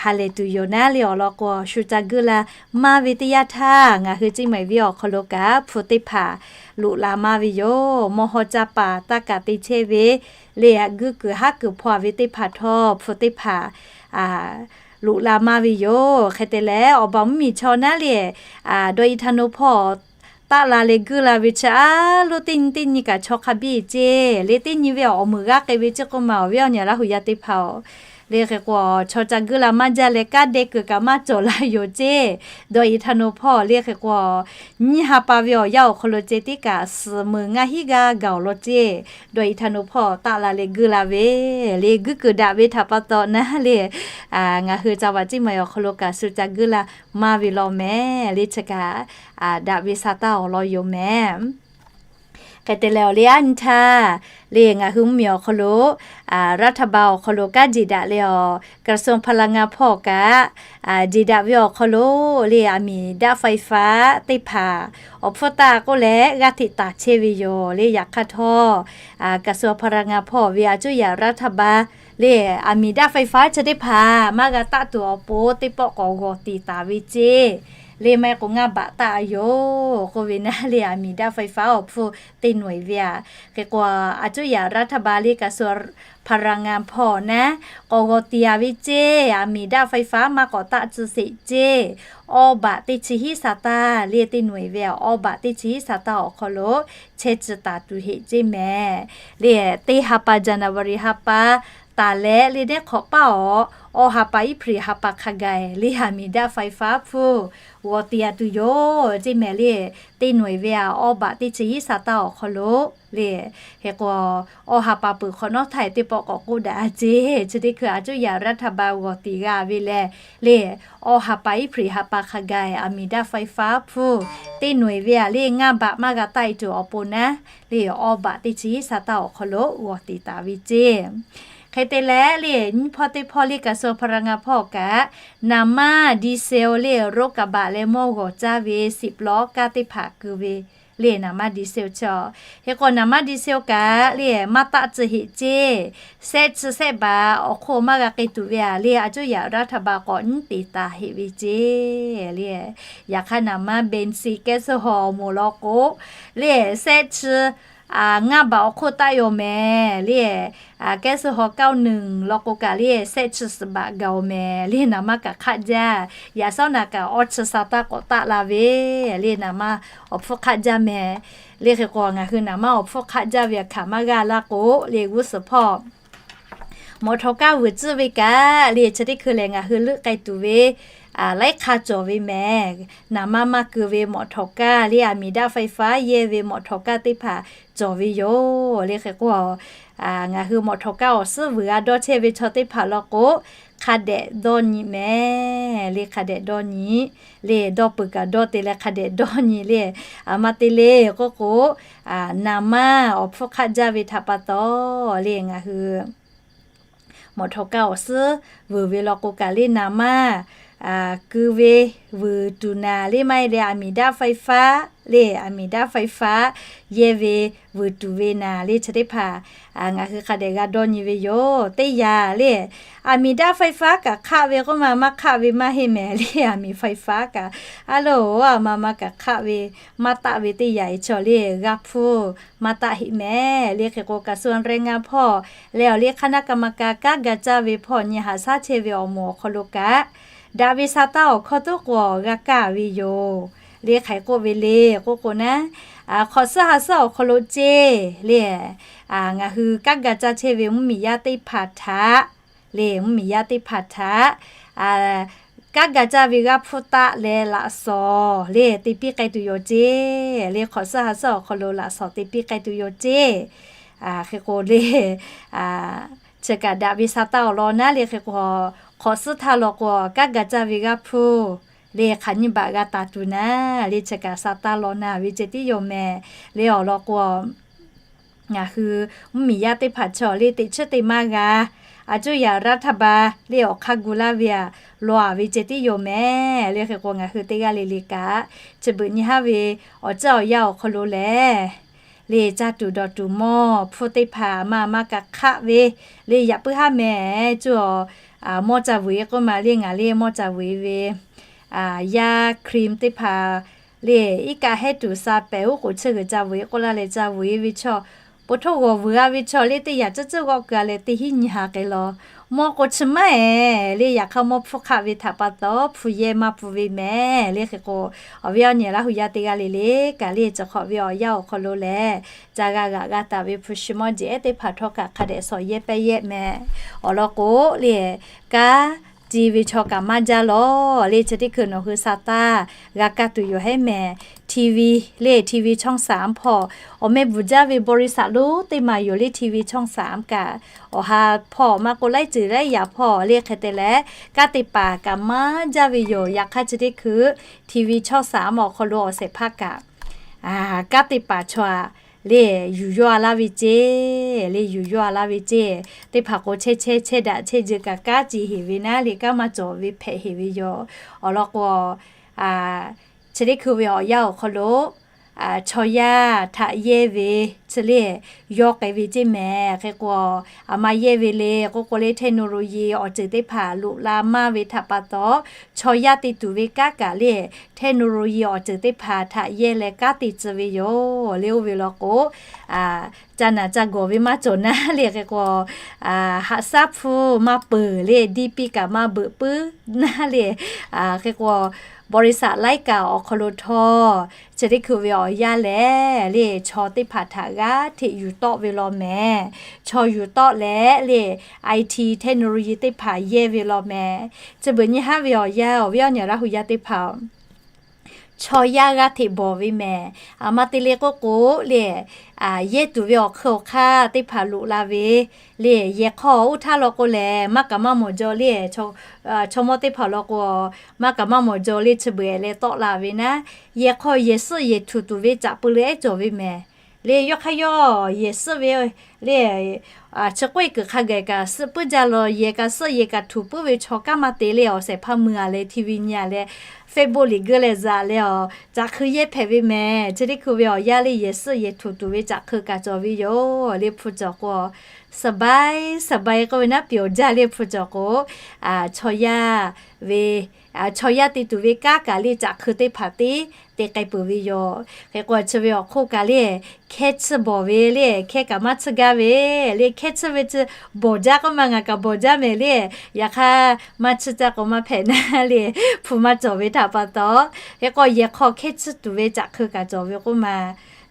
ha lehˬ tuˬ yoˬ naˉ le, awˬ lawn k'o shu ca guˇ la maˇ ve teˇ yanˇ htaˇ, ngaˬ hui เชียงใหม่ venˇ awˬ hk'aw lo kaꞈ hpu teˇ hpaˍ loꞈ la maˇ ve yoˬ. Mawˇ hawˇ caˇ paˍ taˇ kaꞈ te chehˇ ve le, guˇ kuiˬ haˉ kuiˬ hpaw a ve teˇ hpaˍ htawˇ hpu teˇ hpaˍ loꞈ la maˇ ve yoˬ. Hk'e te leh, awˬ baˬ mvuhˇmiˬ chaw naˉ le ดอยอินทนนท์ hpawˇ taˆ la leh guˇ la ve chi a loˉ teˇ nyi teˇ nyi kaꞈ chaw hk'a biˇ ceˇ. Le teˇ nyi ve awˬ meuˍ g'aˇ k'ai ve ceˇ k'oˆ ma, awˬ viˉ awˬ nyi Laˇ hu yaˇ teˇ hpaˍ-oˬ, le hk'e k'o, chaw ca guˇ la maˇ jaˇ leh kanˉ deh kuiˬ kaꞈ maˇ cawˬ la yoˬ ceˇ. ดอยอินทนนท์ hpawˇ le hk'e k'o, nyiˇ ha pa ve awˬ yanˇ awˬ hk'aw lo ceh tiˉ kaꞈ suhˍ meunˍ ngaˇ hinˉ g'aˇ gaˬ awˬ lawn ceˇ. ดอยอินทนนท์ hpawˇ taˆ la leh guˇ la ve le, guˇ kuiˬ daꞈ ve htaꞈ pa taw naˉ le, ngaˬ hui จังหวัดเชียงใหม่ awˬ hk'aw lo kaꞈ shu ca guˇ la maˇ ve law mehˍ. Le chi kaꞈ daꞈ ve sa taˇ awˬ lawn yoˬ mehˍ. Hk'e te leh, awˬ le aˉ nyi htaˇ le, ngaˬ hui mvuhˇmiˬ awˬ hk'aw lo รัฐบาล awˬ hk'aw lo kanˉ jeˬ daꞈ leh-aˬ, กระทรวงพลังงาน hpawˇ kaꞈ jeˬ daꞈ ve awˬ hk'aw lo le, aˬ miˍ daꞈ ไฟฟ้า teˇ hpaˍ awˬ hpfuhˇ taˆ k'oˆ leh g'aˇ hteꞈ taˍ chehˇ ve yoˬ. Le yaꞈ hk'aˇ htawˇ กระทรวงพลังงาน hpawˇ ve a cuˇ yaꞈ รัฐบาล le, aˬ miˍ daꞈ ไฟฟ้า chi teˇ hpaˍ maˇ g'a taˆ tuˬ awˬ pon teˇ pawˆ k'awꞈ g'awˬ tiˍ taˍ ve ceˇ. le maˇ heˆ k'o ngaˇ baꞈ taˆ a yoˬ k'oˆ ve naˉ le, အမီဒါ ไฟฟ้า awˬ hpfuhˇ teˇ หน่วย ve a. Hk'e k'o, a cuˇ yaꞈ รัฐบาล le กระทรวงพลังงาน hpawˇ naˉ k'awꞈ g'awˬ tiˍ a ve ceˇ, อมีด้า ไฟฟ้า maˇ k'awꞈ taˆ tcuh sheˍ ceˇ, awˇ baꞈ teˇ chi hiˉ sa taˇ le teˇ หน่วย ve a, awˇ baꞈ teˇ chi hiˉ sa taˇ awˬ hk'aw lo chehˇ tcuh taˍ tuˬ heˆ ceˇ mehˍ. Le teˇ ha pa January ha pa taˍ leh le neˉ hk'awꞈ paˇ awˬ, awˇ ha pa April ha pa hk'a gaˬ le อมีด้า ไฟฟ้า hpfuhˇ g'awˬ tiˍ a tuˬ yoˬ ceˇ mehˍ le. Teˇ หน่วย ve a, awˇ baꞈ teˇ chi hiˉ sa taˇ awˬ hk'aw lo le, hk'e k'o, awˇ ha pa peuˬ hk'awꞈ nawˉ htaˇ teˇ pawˆ k'awꞈ k'oˆ daꞈ a ceˇ, chi teˇ hkui a cuˇ yaꞈ รัฐบาล g'awˬ tiˍ g'a ve lehˬ le, awˇ ha pa April ha pa hk'a gaˬ อมีด้า ไฟฟ้า hpfuhˇ teˇ หน่วย ve a le ngaˇ baꞈ maˇ g'a taˆ e tuˬ awˬ pon naˉ le, awˇ baꞈ teˇ chi hiˉ sa taˇ awˬ hk'aw lo g'awˬ tiˍ taˍ ve ceˇ. Hk'e te leh le, nyiˇ hpawˇ teˇ hpawˇ le กระทรวงพลังงาน hpawˇ kaꞈ น้ำมันดีเซล le รถกระบะ leh mawˇ g'awˬ caˇ ve สิบล้อ kaˇ teˇ hpaˍ keu ve le น้ำมันดีเซล chi a. Hk'e k'o น้ำมันดีเซล kaꞈ le maˇ taˆ tcuh heˆ ceˇ, sehˆ chi sehˆ baꞈ awˬ hk'oˆ maˇ g'a k'ai tuˬ ve a le, a cuˇ yaꞈ รัฐบาล k'awꞈ nyiˉ te taˍ heˆ ve ceˇ le. Yaꞈ hk'aˇ น้ำมันเบนซิน แก๊สโซฮอล์ awˬ moˍ law k'o le, sehˆ chi ngaˇ baꞈ awˬ hk'oˆ taˆ yaw mehˍ le. แก๊สโซฮอล์ เก้าหนึ่ง law k'o kaꞈ le sehˆ chi suhˍ baꞈ gaˬ oˬ mehˍ le, น้ำมัน kaꞈ hk'aˆ jaˇ. Yaꞈ shawˉ naꞈ kaꞈ awˇ chi sa taˇ k'awꞈ taˆ la ve le, น้ำมัน awˬ hpfuhˇ hk'aˆ jaˇ mehˍ. Le hk'e k'o ngaˬ hui น้ำมัน awˬ hpfuhˇ hk'aˆ jaˇ ve a hkanˍ maˇ g'a laˇ k'o le, g'uˇ suhˍ hpawˇ มอเตอร์ kaˇ vuiˬ tcuhˆ ve kaꞈ le chi teˇ hkui lehˬ ngaˬ hui leuˆ k'ai tuˬ ve laiˉ hk'aˇ cawˬ ve mehˍ. น้ำมัน maˇ keu ve มอเตอร์ kaˇ le อมีด้า ไฟฟ้า yehˇ ve มอเตอร์ kaˇ teˇ hpaˍ cawˬ ve yoˬ. Le hk'e k'o, ngaˬ hui มอเตอร์ kaˇ awˬ suhˉ vuiˬ g'a dawˇ chehˇ ve chaw teˇ hpaˍ law k'o, hk'a dehꞈ dawˇ nyi mehˍ le, hk'a dehꞈ dawˇ nyi le, dawˇ peuˬ kaꞈ dawˇ te leh hk'a dehꞈ dawˇ nyi le. A ma te le k'oˆ k'o, น้ำมัน awˬ hpfuhˇ hk'aˆ jaˇ ve htaꞈ pa taw le ngaˬ hui มอเตอร์ kaˇ awˬ suhˉ vuiˬ ve law k'o kaꞈ le น้ำมัน keu ve vuiˬ tuˬ naˍ le maˇ heˆ le อมีด้า ไฟฟ้า le อมีด้า ไฟฟ้า yehˇ ve vuiˬ tuˬ ve naˍ le chi teˇ hpaˍ ngaˬ hui hk'a dehꞈ g'a dawˇ nyi ve yoˬ. Teˇ yanˇ le อมีด้า ไฟฟ้า kaꞈ hk'aˆ ve k'oˆ ma maˇ hk'aˆ ve maˇ heˆ mehˍ le, อมีด้า ไฟฟ้า kaꞈ a loˬ a ma ma kaꞈ hk'aˆ ve maˇ taˆ ve teˇ yanˇ e chaw le g'a hpuˇ maˇ taˆ heˆ mehˍ. Le hk'e k'o กระทรวงแรงงาน hpawˇ leh awˬ le คณะกรรมการ kanˉ ga caˇ ve hpawˇ nyi haꞈ shaˉ chehˇ ve awˬ moˍ awˬ hk'aw lo kaꞈ, daꞈ ve sa taˇ awˬ hkawˇ tuˉ k'awꞈ g'a kaˇ ve yoˬ. Le hk'aˬ hk'e k'oˆ ve le k'oˆ k'o naˉ, hk'awꞈ suhˉ ha suhˉ awˬ hk'aw lo ceˇ le, ngaˬ hui kanˉ ga caˇ chehˇ ve mvuhˇmiˬ yaˇ teˇ hpaˍ htaꞈ le, mvuhˇmiˬ yaˇ teˇ hpaˍ htaꞈ kanˉ ga caˇ ve g'aˇ hpuˇ taˆ leh laꞈ shawˍ le te piˇ k'ai tuˬ yoˬ ceˇ. Le hk'awꞈ suhˉ ha suhˉ awˬ hk'aw lo laꞈ shawˍ te piˇ k'ai tuˬ yoˬ ceˇ. Hk'e k'o le, chi kaꞈ daꞈ ve sa taˇ awˬ lawn naˉ le hk'e k'o, hk'awꞈ suhˉ htaˇ law k'o kanˉ ga caˇ ve g'aˇ hpuˇ le hk'aˬ nyiˇ baꞈ g'a taˍ tuˬ naˉ le chi kaꞈ sa taˇ lawn naˉ ve ceh tiˉ yoˬ mehˍ. Le awˬ lawn k'o ngaˬ hui mvuhˇmiˬ yaˇ teˇ hpaˍ chaw le teꞈ chiˉ te maˇ g'a, a cuˇ yaꞈ รัฐบาล le awˬ hk'aˇ gu laˇ ve a, law a ve ceh tiˉ yoˬ mehˍ. Le hk'e k'o ngaˬ hui teˇ g'aˇ le le kaꞈ, chi beuꞈ nyi haˉ ve awˬ ciˉ awˬ yanˇ awˬ hk'aw lo lehˬ, le caˇ tuˬ dawˬ tuˬ mawˇ hpfuhˇ teˇ hpaˍ maˇ maˇ kaꞈ hk'aˆ ve, le yaꞈ puiˉ haˉ mehˍ cuˇ a, mawˇ ca vuiˬ e k'oˆ ma le ngaˬ le mawˇ ca vuiˬ e ve yaˇ ครีม teˇ hpaˍ le iˉ kaˆ hehˉ tuˬ sa pehˍ oˉ k'oˍ chi g'uiˬ ca vuiˬ e k'oˆ laˇ leh ca vuiˬ e ve chaw, po htoˇ g'awˬ vuiˬ a ve chaw le teˇ yanˇ ciˉ ciˉ g'awˆ keu a leh teˇ hinˉ nyi ha k'ai law. Mawˇ k'o chi maˇ eˍ le, yaꞈ hk'aˇ mawˇ hpfuhˇ hk'aˆ ve htaꞈ pa taw hpu yehˇ maˇ pfuhˇ ve mehˍ. Le hk'e k'o, awˬ viˉ awˬ nyi Laˇ hu yaˇ teˇ g'aˇ le le kaꞈ le chi hk'awꞈ ve awˬ yanˇ awˬ hk'aw lo lehˬ, ca g'a g'aꞈ g'a taˍ ve hpu shi mawˇ jeˬ ehˉ teˇ hpaˍ htawˇ kaꞈ hk'a dehꞈ shawˍ yehˇ pehˇ yehˇ mehˍ. Awˬ lawn k'o le, kanˉ ti ve chaw kaꞈ maˇ jaˇ lawˬ le chi teˇ hkui nawˬ hui sa taˇ g'a kaˇ tuˬ yoˬ hehˉ mehˍ. TV le TV ช่องสาม hpawˇ awˬ meh bvuhˬ jaˇ ve บริษัท lonˉ teˇ maˬ yoˬ le TV ช่องสาม kaꞈ, awˬ ha hpawˇ maˇ k'oˆ laiˉ ceuˬ laiˉ yaꞈ hpawˇ le hk'e te leh, kanˉ te paˍ kaꞈ maˇ jaˇ ve yoˬ. Yaꞈ hk'aˇ chi teˇ hkui TV ช่องสาม awˬ hk'aw lo awˬ shehˍ hpaˇ kaꞈ kanˉ te paˍ chaw a le yuˬ yawˇ a laˇ ve ceˇ, le yuˬ yawˇ a laˇ ve ceˇ. Teˇ hpaˍ k'o chehˇ chehˇ chehˇ daꞈ chehˇ jeuˬ kaꞈ kanˉ ce heˍ ve naˉ le kanˉ maˇ cawˬ ve hpehꞈ heˍ ve yoˬ. Awˬ lawn k'o, chi teˇ hkui ve awˬ yanˇ awˬ hk'aw lo chaw yaˇ htaꞈ yehˇ ve chi lehˬ, yawˇ k'ai ve ceˇ mehˍ. Hk'e k'o, aˬ ma yehˇ ve le k'oˆ k'o lehˬ, technology awˬ ceuˬ teˇ hpaˍ loꞈ la maˇ ve htaꞈ pa taw, chaw yaˇ te tuˬ ve kanˉ kaꞈ lehˬ, technology awˬ ceuˬ teˇ hpaˍ htaꞈ yehˇ leh kanˉ te tcuh ve yoˬ. Lehˬ oˇ ve law k'o, ca naˬ ca gawˬ ve maˇ cawˬ naˉ lehˬ. Hk'e k'o, haꞈ shaˉ hpu maˇ peuˬ lehˬ, DP kaꞈ maˇ beuꞈ puiˉ naˉ lehˬ. Hk'e k'o, บริษัท laiˉ kaꞈ awˬ hk'aw lo htawˇ, chi teˇ hkui ve awˬ yanˇ lehˬ lehˬ, chaw teˇ hpaˍ htaꞈ g'aˇ hteꞈ yuˬ tawˆ ve law mehˍ. Chaw yuˬ tawˆ leh lehˬ, IT technology teˇ hpaˍ yehˇ ve law mehˍ. Chi beuꞈ nyi haˉ ve awˬ yanˇ, awˬ viˉ awˬ nyi Laˇ hu yaˇ teˇ hpaˍ-oˬ, chaw yaˇ g'aˇ hteꞈ bawˬ ve mehˍ. Aˬ ma te leh k'oˆ k'o lehˬ, yehˇ tuˬ ve awˬ hk'eun awˬ hk'aˇ teˇ hpaˍ loꞈ la ve lehˬ, yehˬ hk'aw oˇ htaˇ law k'o lehˬ, maˇ kaꞈ maˇ mawˬ jaw lehˬ, chaw mawˇ teˇ hpaˍ law k'o, maˇ kaꞈ maˇ mawˬ jaw lehˬ, chi beuꞈ leh tawˆ la ve naˉ, yehˬ hk'aw yehˬ suhˆ yehˬ htuˬ tuˬ ve caꞈ pui leh ehˉ cawˬ ve mehˍ. Lehˬ yawˇ hk'aˇ yawˇ yehˬ suhˆ ve lehˬ, chi k'oˆ e kuiˬ hk'a gaˬ kaꞈ suhˆ puiˉ jaˇ law, yehˬ kaꞈ suhˆ yehˬ kaꞈ htuˬ puiˉ ve chaw kanˉ maˇ te lehˬ, awˬ shehˍ hpaˇ mui a leh TV nyi a leh Facebook liꞈ geuˆ leh zaꞈ leh awˬ caꞈ hk'eu yehˇ hpehꞈ ve mehˍ. Chi teˇ hkui ve awˬ yanˇ lehˬ, yehˬ suhˆ yehˬ htuˬ tuˬ ve caꞈ hk'eu kaꞈ cawˬ ve yoˬ. Lehˬ hpu cawˬ k'o, suhˍ baiˉ suhˍ baiˉ k'oˆ ve naˉ, pyawˬ jaˇ lehˬ hpu cawˬ k'o, chaw yaˇ ve chaw yaˇ te tuˬ ve kanˉ kaꞈ lehˬ, caꞈ hk'eu teˇ hpaˍ tiˉ te k'ai peuˬ ve yoˬ. Hk'e k'o, chi ve awˬ hk'oˆ kaꞈ lehˬ, hkehˇ tsuhˇ bawˬ ve lehˬ, hkehˇ kaꞈ maˇ tsuhˇ gaˇ ve lehˬ, hkehˇ tsuhˇ ve tsuhˇ bawˬ jaˇ k'oˆ ma, ngaˬ kaꞈ bawˬ jaˇ mehˍ lehˬ, yaꞈ hk'aˇ maˇ tsuhˇ caˇ k'o maˇ hpehꞈ naˉ lehˬ, hpu maˇ cawˬ ve htaꞈ pa taw. Hk'e k'o, yehˬ hk'aw hkehˇ tsuhˇ tuˬ ve caꞈ hk'eu kaꞈ cawˬ ve k'oˆ ma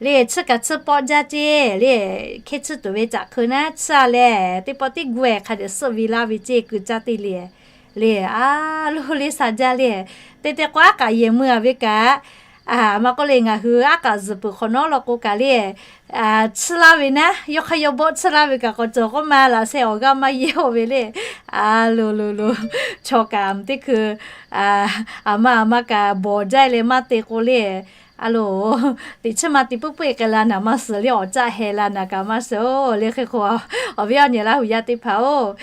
lehˬ, tsuhˇ kaꞈ tsuhˇ pawˆ jaˇ ceˇ lehˬ, hkehˇ tsuhˇ tuˬ ve caꞈ hk'eu naˉ tsuhˇ a lehˬ, teˇ pawˆ tiˉ gu e hk'a dehꞈ suhˆ ve laˇ ve ceˇ, keu caˇ te lehˬ. Lehˬ, a lo lehˬ sha jaˇ lehˬ, te te k'o aˉ k'aꞈ yehˬ mui a ve kaꞈ, a ma k'oˆ lehˬ, ngaˬ hui aˉ k'aꞈ zuhˬ peuˬ hk'awꞈ nawˉ law k'o kaꞈ lehˬ, tsuhˇ laˇ ve naˉ, yawˇ hk'aˇ yawˇ bawˆ tsuhˇ laˇ ve kaꞈ k'awꞈ cawˬ k'oˆ ma, laꞈ sheh awˬ g'aˇ maˇ yehˇ oˇ ve lehˬ. A lo lo lo, chaw kaꞈ teˇ hkui a ma a ma kaꞈ bawˬ jaˇ leh maˇ te k'o lehˬ, a lo, teꞈ chiˇ ma te puiˉ puiˉ k'ai la naˍ maˇ suhˍ lehˬ, awˬ caˆ heh la naˍ kaꞈ maˇ suhˍ-oˬ lehˬ. Hk'e k'o, awˬ viˉ awˬ nyi Laˇ hu yaˇ teˇ hpaˍ-oˬ,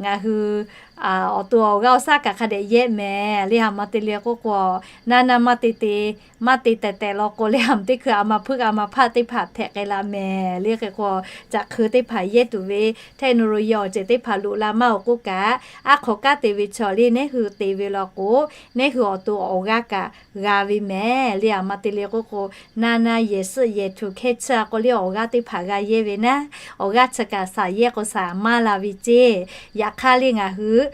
ngaˬ hui awˬ to awˬ g'aˇ awˬ shaˉ kaꞈ hk'a dehꞈ yehˇ mehˍ lehˬ. A ma te leh k'oˆ k'o, naˇ naˇ maˇ te te, maˇ te tehꞈ tehꞈ law k'o lehˬ, a ma teˇ hkui a ma hpuiˇ a ma hpaˆ teˇ hpaˍ hpehꞈ k'ai la mehˍ lehˬ. Hk'e k'o, caꞈ hk'eu teˇ hpaˍ yehˇ tuˬ ve, technology awˬ ceuˬ teˇ hpaˍ loꞈ la maˇ oˬ k'oˆ kaꞈ, aˉ hk'awꞈ kanˉ te ve chaw lehˬ, neˉ hui te ve law k'o, neˉ hui awˬ to awˬ g'aˇ kaꞈ g'a ve mehˍ lehˬ. A ma te leh k'oˆ k'o, naˇ naˇ yehˬ suhˆ yehˬ htuˬ hkehˇ tsuhˇ a k'o lehˬ, awˬ g'aˇ teˇ hpaˍ g'a yehˇ ve naˉ, awˬ g'aˇ chi kaꞈ shaˍ yehˇ k'o shaˍ maˇ la ve ceˇ. Yaꞈ hk'aˇ lehˬ, ngaˬ hui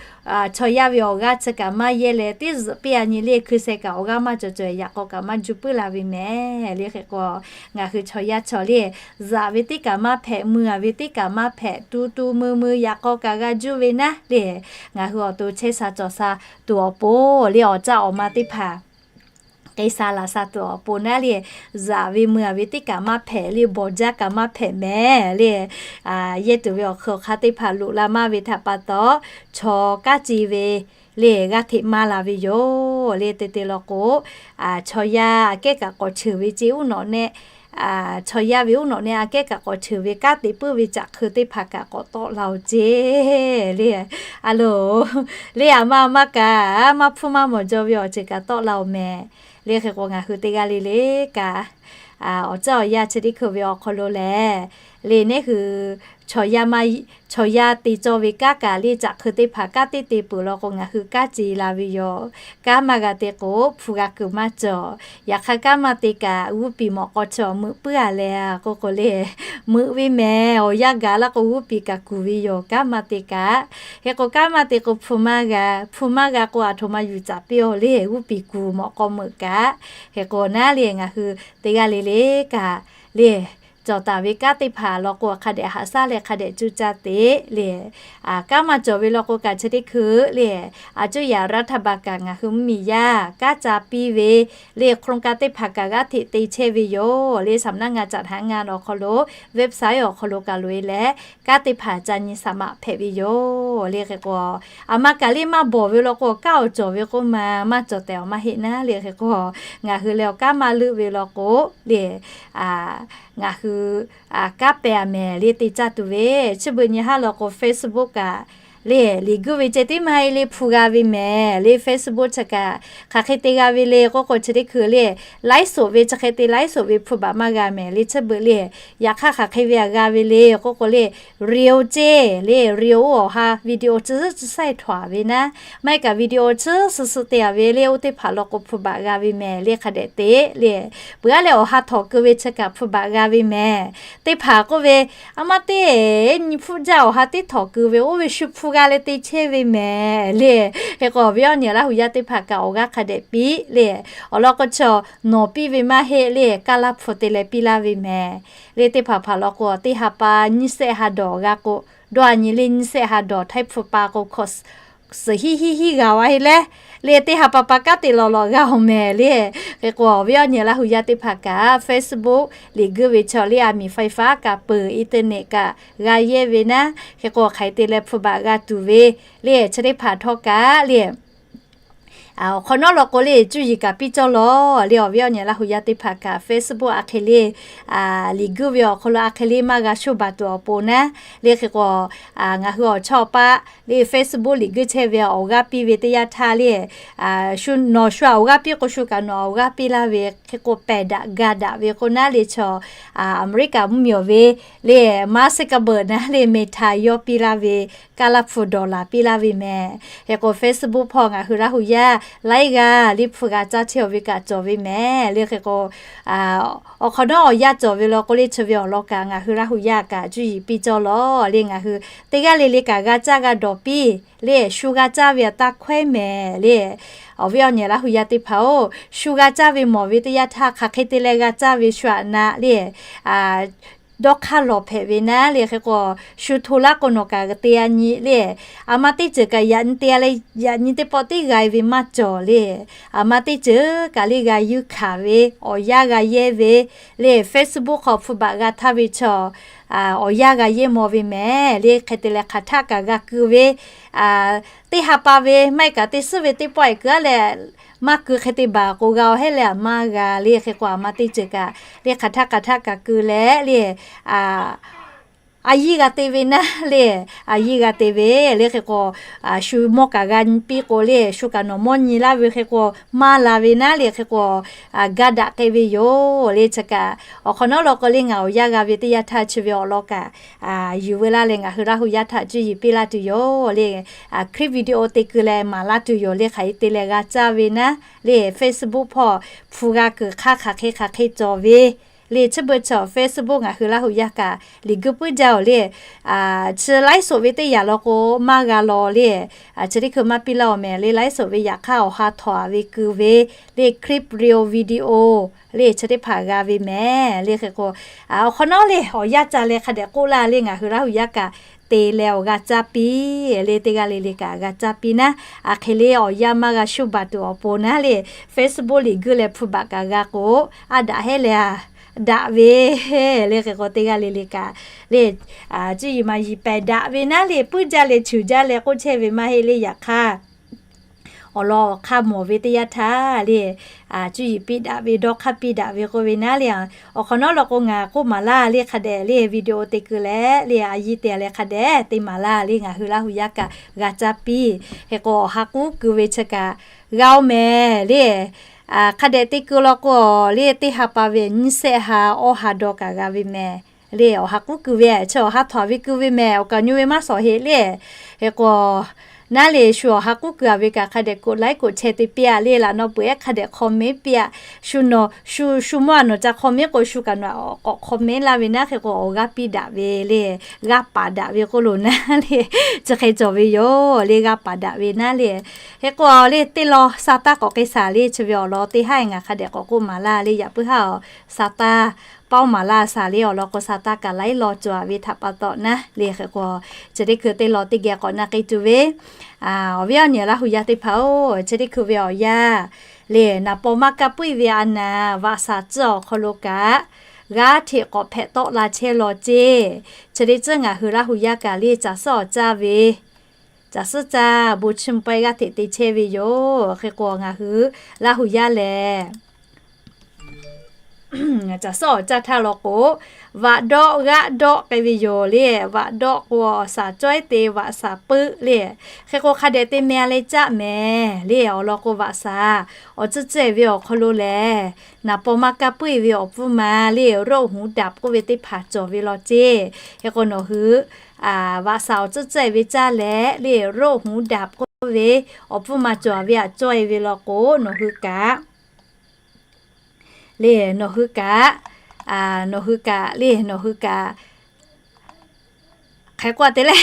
chaw yaˇ ve awˬ g'aˇ chi kaꞈ maˇ yehˇ leh, teˇ zuhꞈ piˇ a nyi lehˬ, hkui sheh kaꞈ awˬ g'aˇ maˇ cawˬ cawˬ, yaꞈ k'aw kaꞈ maˇ juˇ puiˉ la ve mehˍ lehˬ. Hk'e k'o, ngaˬ hui chaw yaˇ chaw lehˬ, zuhꞈ ve teˇ kaꞈ maˇ hpehꞈ, mui a ve teˇ kaꞈ maˇ hpehꞈ, tu tu mui mui yaꞈ k'aw kaꞈ g'a juˇ ve naˉ lehˬ, ngaˬ hui awˬ to chehˇ sha cawˬ sha tuˬ awˬ pon lehˬ, awˬ caˆ awˬ ma teˇ hpaˍ k'ai sha laꞈ sha tuˬ awˬ pon naˉ lehˬ, zuhꞈ ve mui a ve teˇ kaꞈ maˇ hpehꞈ lehˬ, bawˬ jaˇ kaꞈ maˇ hpehꞈ mehˍ lehˬ. Yehˇ tuˬ ve awˬ hk'eun awˬ hk'aˇ teˇ hpaˍ loꞈ la maˇ ve htaꞈ pa taw, chaw kanˉ ce ve lehˬ g'aˇ hteꞈ maˇ la ve yoˬ lehˬ. Te te law k'o, chaw yaˇ aꞈ kehˉ kaꞈ k'awꞈ cheuˬ ve ceˇ, uˉ nawꞈ nehˆ, chaw yaˇ ve uˉ nawꞈ nehˆ aꞈ kehˉ kaꞈ k'awꞈ cheuˬ ve kanˉ te puiˉ ve caꞈ hk'eu teˇ hpaˍ kaꞈ k'awꞈ tawˆ la-oˬ ceˇ lehˬ. A lo, lehˬ a ma a ma kaꞈ maˇ hpuˇ maˇ mawˬ jaw ve awˬ ceuˬ kaꞈ tawˆ la-oˬ mehˍ lehˬ. Hk'e k'o, ngaˬ hui teˇ g'aˇ le le kaꞈ, awˬ caˇ awˬ yanˇ chi teˇ hkui ve awˬ hk'aw lo lehˬ, lehˬ neˉ hui chaw yaˇ te cawˇ ve kanˉ kaꞈ lehˬ, caꞈ hk'eu teˇ hpaˍ kanˉ teˇ te peuˬ law k'o, ngaˬ hui kanˉ ce la ve yoˬ. Kanˉ maˇ g'a te k'o, hpu g'a kuiˬ maˇ cawˬ. Yaꞈ hk'aˇ, kanˉ maˇ te kaꞈ g'uˇ piˍ mawꞈ k'aw chi awˬ meuꞈ puiˉ a leh a k'oˆ k'o lehˬ, meuꞈ ve mehˍ. Awˬ yanˇ gaˬ laˇ k'o, g'uˇ piˍ kaꞈ kuˬ ve yoˬ. Kanˉ maˇ te kaꞈ, hk'e k'o kanˉ maˇ te k'o, hpu maˇ g'a, hpu maˇ g'a k'o, aˬ htoꞈ ma yuˬ caˍ piˇ-oˬ lehˬ, g'uˇ piˍ kuˬ mawꞈ k'aw meuꞈ kaꞈ. Hk'e k'o naˉ lehˬ, ngaˬ hui teˇ g'aˇ le le kaꞈ lehˬ, cawˬ taˍ ve kanˉ teˇ hpaˍ law k'o, hk'a dehꞈ haꞈ shaˉ leh hk'a dehꞈ cuˇ caˇ te lehˬ, kanˉ maˇ cawˬ ve law k'o kaꞈ chi teˇ hkui lehˬ, a cuˇ yaꞈ รัฐบาล kaꞈ ngaˬ hui mvuhˇmiˬ yaˇ kanˉ ca piˇ ve lehˬ, โครงการ teˇ hpaˍ kaꞈ g'aˇ hteꞈ te chehˇ ve yoˬ lehˬ. สำนักงานจัดหางาน awˬ hk'aw lo, website awˬ hk'aw lo kaꞈ loꞈ e leh, kanˉ teˇ hpaˍ ca nyi สมัคร hpehꞈ ve yoˬ lehˬ. Hk'e k'o, a ma kaꞈ lehˬ maˇ bawˬ ve law k'o, kanˉ awˬ cawˬ ve k'oˆ ma, maˇ cawˬ tehꞈ awˬ maˇ heˆ naˉ lehˬ. Hk'e k'o, ngaˬ hui lehˬ awˬ kanˉ maˇ leuˆ ve law k'o lehˬ, ngaˬ hui kanˉ pehˍ a mehˍ lehˬ te caˇ tuˬ ve, chi beuꞈ nyi haˉ law k'o Facebook kaꞈ le, liꞈ guˇ ve ceh tiˉ maˇ heˆ le, hpu g'a ve mehˍ le. Facebook chi kaꞈ hk'aˬ hk'e te g'a ve le k'oˆ k'o, chi teˇ hkui le, ไลฟ์สด ve chi hk'e te ไลฟ์สด ve hpu baꞈ maˇ g'a mehˍ le. Chi beuꞈ le, yaꞈ hk'aˇ hk'aˬ hk'e ve aꞈ g'a ve le k'oˆ k'o le, รีวิว ceˇ le, รีวิว awˬ ha video chi zuhˉ chi saiˇ htaꞈ ve naˉ, maˇ heˆ kaꞈ video chi suh suh te a ve le, oˇ teˇ hpaˍ law k'o hpu baꞈ g'a ve mehˍ le. Hk'a dehꞈ te le, peuˬ aˉ leh awˬ ha htawꞈ keu ve chi kaꞈ hpu baꞈ g'a ve mehˍ. Teˇ hpaˍ k'oˆ ve, a ma teˇ nyi hpfuhˆ jaˇ awˬ ha teˇ htawꞈ keu ve, oˇ ve shu hpu g'a leh te chehˇ ve mehˍ le. Hk'e k'o, awˬ viˉ awˬ nyi Laˇ huˍ yaˇ teˇ hpaˍ kaꞈ awˬ g'aˇ hk'a dehꞈ piˇ le. Awˬ lawn k'o, chaw nawˬ piˇ ve maˇ heˆ le, kaˇ laˇ hpu te leh piˇ laˇ ve mehˍ le. Teˇ hpaˍ hpaˍ law k'o, teˇ ha pa nyiˇ sehˆ ha dawˬ g'a k'o, dawˇ a nyi le nyiˇ sehˆ ha dawˬ htaiˇ hpu pa k'o, hkawꞈ suhˍ hiˆ hiˆ hiˆ g'a wa heˆ leh, le teˇ ha pa pa kanˉ te lawˬ lawˬ g'a awˬ mehˍ le. Hk'e k'o, awˬ viˉ awˬ nyi Laˇ huˍ yaˇ teˇ hpaˍ kaꞈ Facebook liꞈ guˇ ve chaw le, a miˬ ไฟฟ้า kaꞈ peuˬ, internet kaꞈ g'a yehˇ ve naˉ, hk'e k'o hk'aˬ hk'e te leh hpu baꞈ g'a tuˬ ve le. Chi teˇ hpaˍ htawˇ kaꞈ le, awˬ hk'awꞈ nawˉ law k'o le, cuˇ yiˍ kaꞈ piˇ cawˇ lawˬ le. Awˬ viˉ awˬ nyi Laˇ huˍ yaˇ teˇ hpaˍ kaꞈ Facebook aꞈ hk'e le liꞈ guˇ ve awˬ hk'aw lo aˬ hk'e le maˇ g'a shoˇ baˬ tuˬ awˬ pon naˉ le. Hk'e k'o, ngaˬ hui awˬ chawˇ awˬ paˆ le Facebook liꞈ guˇ chehˇ ve awˬ g'aˇ piˇ ve teˇ yanˇ htaˇ le, shu nawˬ shu aꞈ awˬ g'aˇ piˇ k'o, shu kaꞈ nawˬ awˬ g'aˇ piˇ laˇ ve. Hk'e k'o, pehˬ daꞈ ga daꞈ ve k'o naˉ le, chaw Aˍmeˍriˆkaꞈ mvuhˇmiˬ awˬ ve le, Mark Zuckerberg naˉ le, Meta yawˇ piˇ laˇ ve kaˇ laˇ hpu dollar piˇ laˇ ve mehˍ. Hk'e k'o, Facebook hpawˇ ngaˬ hui Laˇ huˍ yaˇ laiˉ g'aˇ le hpu g'a caˇ chehˇ awˬ ve kaꞈ cawˬ ve mehˍ le. Hk'e k'o, awˬ hk'awꞈ nawˉ awˬ yanˇ cawˬ ve law k'o le, chi ve awˬ lawn kaꞈ ngaˬ hui Laˇ huˍ yaˇ kaꞈ cuˇ yiˍ piˇ cawˇ lawˬ le. Ngaˬ hui teˇ g'aˇ le le kaꞈ g'a caˇ g'a dawˬ piˇ le, shu g'a caˇ ve aꞈ taˇ hkawehˉ mehˍ le. Awˬ viˉ awˬ nyi Laˇ huˍ yaˇ teˇ hpaˍ-oˬ, shu g'a caˇ ve mawˬ ve teˇ yanˇ htaˇ hk'aˬ hk'e te leh g'a caˇ ve shu aꞈ na le, dawˇ hk'aˇ lawˬ hpehꞈ ve naˉ le. Hk'e k'o, shu hto laˇ k'o nawˬ kaꞈ te a nyi le, aˬ ma teˇ ceuˬ kaꞈ yaꞈ nyi te a leh yaꞈ nyi teˇ pawˆ teˇ g'aˇ ve maˇ cawˬ le. Aˬ ma teˇ ceuˬ kaꞈ le g'a yuˇ hkanˍ ve, awˬ yanˇ g'a yehˇ ve le, Facebook hk'aw hpu baꞈ g'a htaˇ ve chaw awˬ yanˇ g'a yehˇ maw ve mehˍ le. Hk'e te leh hk'aˬ htaˆ kaꞈ g'a keu ve, teˇ ha pa ve maˇ heˆ kaꞈ teˇ suhˉ ve teˇ pawˆ e keu aˉ leh maˇ keu hk'e te baˬ k'o g'a awˬ hehˉ leh aˬ maˇ g'a le. Hk'e k'o, aˬ ma teˇ ceuˬ kaꞈ le hk'aˬ htaˆ hk'aˬ htaˆ kaꞈ keu leh le, a yiˇ g'a te ve naˉ le, a yiˇ g'a te ve le. Hk'e k'o, shu mawˇ kaꞈ g'a piˇ k'o le, shu kaꞈ nawˬ mawˇ nyi laˇ ve hk'e k'o maˇ la ve naˉ le. Hk'e k'o, ga daꞈ k'ai ve yoˬ le. Chi kaꞈ awˬ hk'awꞈ nawˉ law k'o le, ngaˬ awˬ yanˇ g'a ve teˇ yanˇ htaˇ chi ve awˬ lawn kaꞈ yuˬ veu laˇ leh ngaˬ hui Laˇ huˍ yaˇ htaꞈ cuˇ yiˍ piˇ laˇ tuˬ yoˬ le. Clip video te keu leh maˍ laˇ tuˬ yoˬ le. Hk'aˬ hk'e te leh g'a caˇ ve naˉ le, Facebook hpawˇ hpu g'a kuiˬ hk'aˇ hk'aˬ hk'e hk'aˬ hk'e cawˬ ve le. Chi beuꞈ chaw Facebook ngaˬ hui Laˇ huˍ yaˇ kaꞈ liꞈ guˇ puiˉ jaˇ-oˬ le. Chi ไลฟ์สด ve teˇ yanˇ law k'o maˇ g'a law le. Chi teˇ hkui maˇ piˇ laˇ-oˬ mehˍ le. ไลฟ์สด ve yaꞈ hk'aˇ awˬ ha htawꞈ a ve keu ve le, clip reel video le, chi teˇ hpaˍ g'a ve mehˍ le. Hk'e k'o, awˬ hk'awꞈ nawˉ le awˬ yanˇ ca leh hk'a dehꞈ k'oˆ laˇ le, ngaˬ hui Laˇ huˍ yaˇ kaꞈ te leh awˬ g'a caˇ piˇ le. Teˇ g'aˇ le le kaꞈ g'a caˇ piˇ naˉ, aˬ hk'e le awˬ yanˇ maˇ g'a shuˇ baˬ tuˬ awˬ pon naˉ le, Facebook liꞈ guˇ leh hpu baꞈ kaꞈ g'a k'o, a daꞈ hehˉ leh a daꞈ ve le. Hk'e k'o, teˇ g'aˇ le le kaꞈ le, cuˇ yiˍ maˍ yiˍ pehˬ daꞈ ve naˉ le, puiˉ jaˇ leh ceuˬ jaˇ leh k'oˆ chehˇ ve maˇ heˆ le. Yaꞈ hk'aˇ awˬ lawn awˬ hk'aˇ mawˬ ve teˇ yanˇ htaˇ le, cuˇ yiˍ piˇ daꞈ ve, dawˇ hk'aˇ piˇ daꞈ ve k'oˆ ve naˉ le. Awˬ hk'awꞈ nawˉ law k'o ngaˬ k'oˆ maˍ laˇ le, hk'a dehꞈ le video te keu leh le, a yiˇ te leh hk'a dehꞈ te maˍ laˇ le, ngaˬ hui Laˇ huˍ yaˇ kaꞈ g'a caˇ piˇ. Hk'e k'o, awˬ ha k'uˉ keu ve chi kaꞈ g'a oˇ mehˍ le. Hk'a dehꞈ te keu law k'o le, teˇ ha pa ve nyiˇ sehˆ ha awˇ ha dawˇ kaꞈ g'a ve mehˍ le. Awˬ ha k'uˉ keu ve chi awˬ ha htawꞈ ve keu ve mehˍ, awˬ kaˍ nyu ve maˇ shawˍ heˆ le. Hk'e k'o, naˉ le shu awˬ ha k'uˉ keu a ve kaꞈ hk'a dehꞈ กดไลค์ กดแชร์ te piˇ a le, laꞈ naw peuˬ ehˉ hk'a dehꞈ comment piˇ a. Shu nawˬ shu shu mawˇ a nawˬ ca comment k'o, shu kaꞈ nawˬ k'awꞈ comment laˇ ve naˉ. Hk'e k'o, awˬ g'aˇ piˇ daꞈ ve le, g'aˇ paˍ daꞈ ve k'oˆ lo naˉ le, chi hk'e cawˬ ve yoˬ le, g'aˇ paˍ daꞈ ve naˉ le. Hk'e k'o, le teˇ lawn sa taˇ k'awꞈ k'ai shaˍ le, chi ve awˬ lawn teˇ haˉ ngaˬ hk'a dehꞈ k'awꞈ k'oˆ maˍ laˇ le. Yaꞈ puiˉ haˉ awˬ sa taˇ paoˇ maˍ laˇ shaˍ le, awˬ lawn k'o sa taˇ kaꞈ laiˉ law cawˬ a ve htaꞈ pa taw naˉ le. Hk'e k'o, chi teˇ hkui teˇ lawn teˇ geh k'awꞈ na k'ai tuˬ ve, awˬ viˉ awˬ nyi Laˇ huˍ yaˇ teˇ hpaˍ-oˬ, chi teˇ hkui ve awˬ yanˇ le, naˍ paw maˇ kaˇ puiˉ ve a naˍ vaꞈ shaˍ tcuhˇ awˬ hk'aw lo kaꞈ g'aˇ hteꞈ k'awꞈ hpehꞈ tawˆ la chehˇ law ceˇ. Chi teˇ tcuhˇ ngaˬ hui Laˇ huˍ yaˇ kaꞈ le caˬ suhˉ awˬ caˇ ve, caˬ suhˉ caˇ bon chi pawehˇ g'aˇ hteꞈ te chehˇ ve yoˬ. Hk'e k'o, ngaˬ hui Laˇ huˍ yaˇ lehˬ caˬ suhˉ awˬ caˇ htaˇ law k'o, vaꞈ dawˆ g'aˆ dawˆ k'ai ve yoˬ le. Vaꞈ dawˆ k'o, awˬ saˍ cawehˉ te vaꞈ saˍ puiˆ le. Hk'e k'o, hk'a dehꞈ te meh leh caˆ mehˍ le. Awˬ lawn k'o, vaꞈ saˍ awˬ tcuhˉ tcuhˉ-e ve awˬ hk'aw lo lehˬ, naˍ paw maˇ kaˇ puiˉ ve awˬ pfuhˇ ma le, โรคหูดับ k'oˆ ve teˇ hpaˍ cawˬ ve law ceˇ. Hk'e k'o, nawˬ hui vaꞈ saˍ awˬ tcuhˉ tcuhˉ-e ve caˇ leh le, โรคหูดับ k'oˆ ve awˬ pfuhˇ ma cawˬ ve htaꞈ caweh ve law k'o, nawˬ hui kaꞈ le, nawˬ hui kaꞈ, nawˬ hui kaꞈ le, nawˬ hui kaꞈ hk'e k'oˆ te le,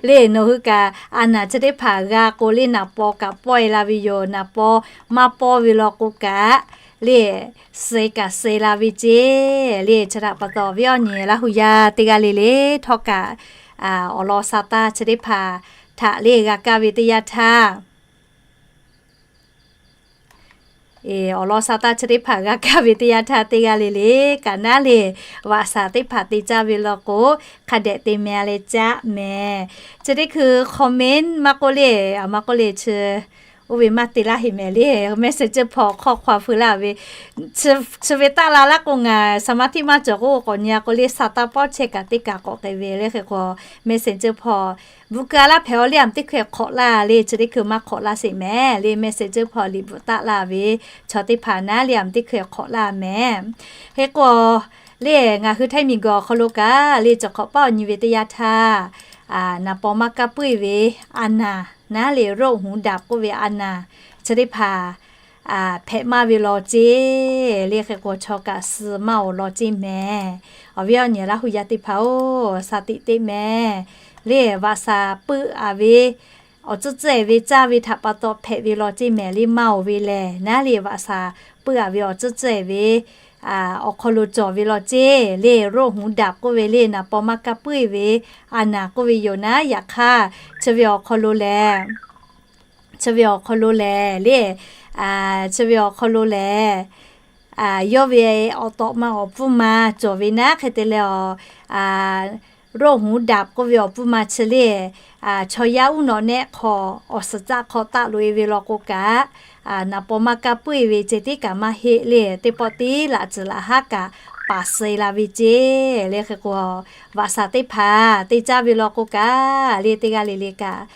le nawˬ hui kaꞈ a naˍ chi teˇ hpaˍ g'a k'o le, naˍ paw kaꞈ pawehˇ la ve yoˬ. Naˍ paw maˇ pawˇ ve law k'o kaꞈ le, suh kaꞈ suh la ve ceˇ. Le chi htaꞈ pa taw, awˬ viˉ awˬ nyi Laˇ hu yaˇ teˇ g'aˇ le le htawˇ kaꞈ, awˬ lawn sa taˇ chi teˇ hpaˍ htaꞈ le g'a kaˇ ve teˇ yanˇ htaˇ, awˬ lawn sa taˇ chi teˇ hpaˍ g'a kaˇ ve teˇ yanˇ htaˇ, teˇ g'aˇ le le kaꞈ naˉ le, vaꞈ saˍ teˇ hpaˍ te caˇ ve law k'o, hk'a dehꞈ te meh leh caˆ mehˍ. Chi teˇ hkui comment maˇ k'oˆ le, a maˇ k'oˆ le chi, oˇ ve maˇ te laˇ heˆ mehˍ le, messenger hpaw hk'aw hk'aw feu laˇ ve, chi ve taˆ la laˇ k'o, ngaˬ สมาธิ maˇ cawˬ k'o, k'awꞈ nyi a k'o le, sa taˇ pawˆ chehˇ kaꞈ teˇ kaꞈ k'awꞈ k'ai ve le. Hk'e k'o, messenger hpaw bvuhꞈ keu a laˇ hpehꞈ a le, a maˬ teˇ hkui hk'awꞈ laˇ le, chi teˇ hkui maˇ hk'awꞈ laˇ sheˍ mehˍ le. Messenger hpaw liꞈ bvuhꞈ taˆ la ve chaw teˇ hpaˍ naˉ le, a maˬ teˇ hkui hk'awꞈ laˇ mehˍ. Hk'e k'o, le ngaˬ hui htaiˇ miˬ guiˬ awˬ hk'aw lo kaꞈ le, cawˬ hk'awꞈ paˉ awˬ nyi ve teˇ yanˇ htaˇ, naˍ paw maˇ kaˇ puiˉ ve a naˍ naˉ le, โรคหูดับ k'oˆ ve a naˍ chi teˇ hpaˍ hpehꞈ maˇ ve law ceˇ. Le hk'e k'o, chaw kaꞈ suh maˇ awˬ lawn ceˇ mehˍ. Awˬ viˉ awˬ nyi Laˇ hu yaˇ teˇ hpaˍ-oˬ, sa tiꞈ teˇ mehˍ. Le vaꞈ saˍ puiˉ a ve awˬ tcuhˉ tcuhˉ-e ve caˇ ve htaꞈ pa taw hpehꞈ ve law ceˇ mehˍ le, maˇ oˬ ve lehˬ naˉ le, vaꞈ saˍ puiˉ a ve awˬ tcuhˉ tcuhˉ-e ve awˬ hk'aw lo cawˬ ve law ceˇ. Le โรคหูดับ k'oˆ ve le, naˍ paw maˇ kaˇ puiˉ ve a naˍ k'oˆ ve yoˬ naˉ. Yaꞈ hk'aˇ, chi ve awˬ hk'aw lo lehˬ, chi ve awˬ hk'aw lo lehˬ le, chi ve awˬ hk'aw lo lehˬ, yawˇ ve awˬ tawꞈ ma awˬ pfuhˇ ma cawˬ ve naˉ. Hk'e te leh, โรคหูดับ k'oˆ ve awˬ pfuhˇ ma chi le, chaw yaˇ uˉ nawꞈ nehˆ hk'aw awˬ suhˍ caˆ hk'aw taˆ loꞈ-e ve law k'o kaꞈ, naˍ paw maˇ kaˇ puiˉ ve ceh tiˉ kaꞈ maˇ heˆ le, teˇ pawˆ tiˉ laꞈ tcuhˍ laꞈ haˉ kaꞈ paˍ suh la ve ceˇ. Le hk'e k'o, vaꞈ saˍ teˇ hpaˍ te caˇ ve law k'o kaꞈ le, teˇ g'aˇ le le kaꞈ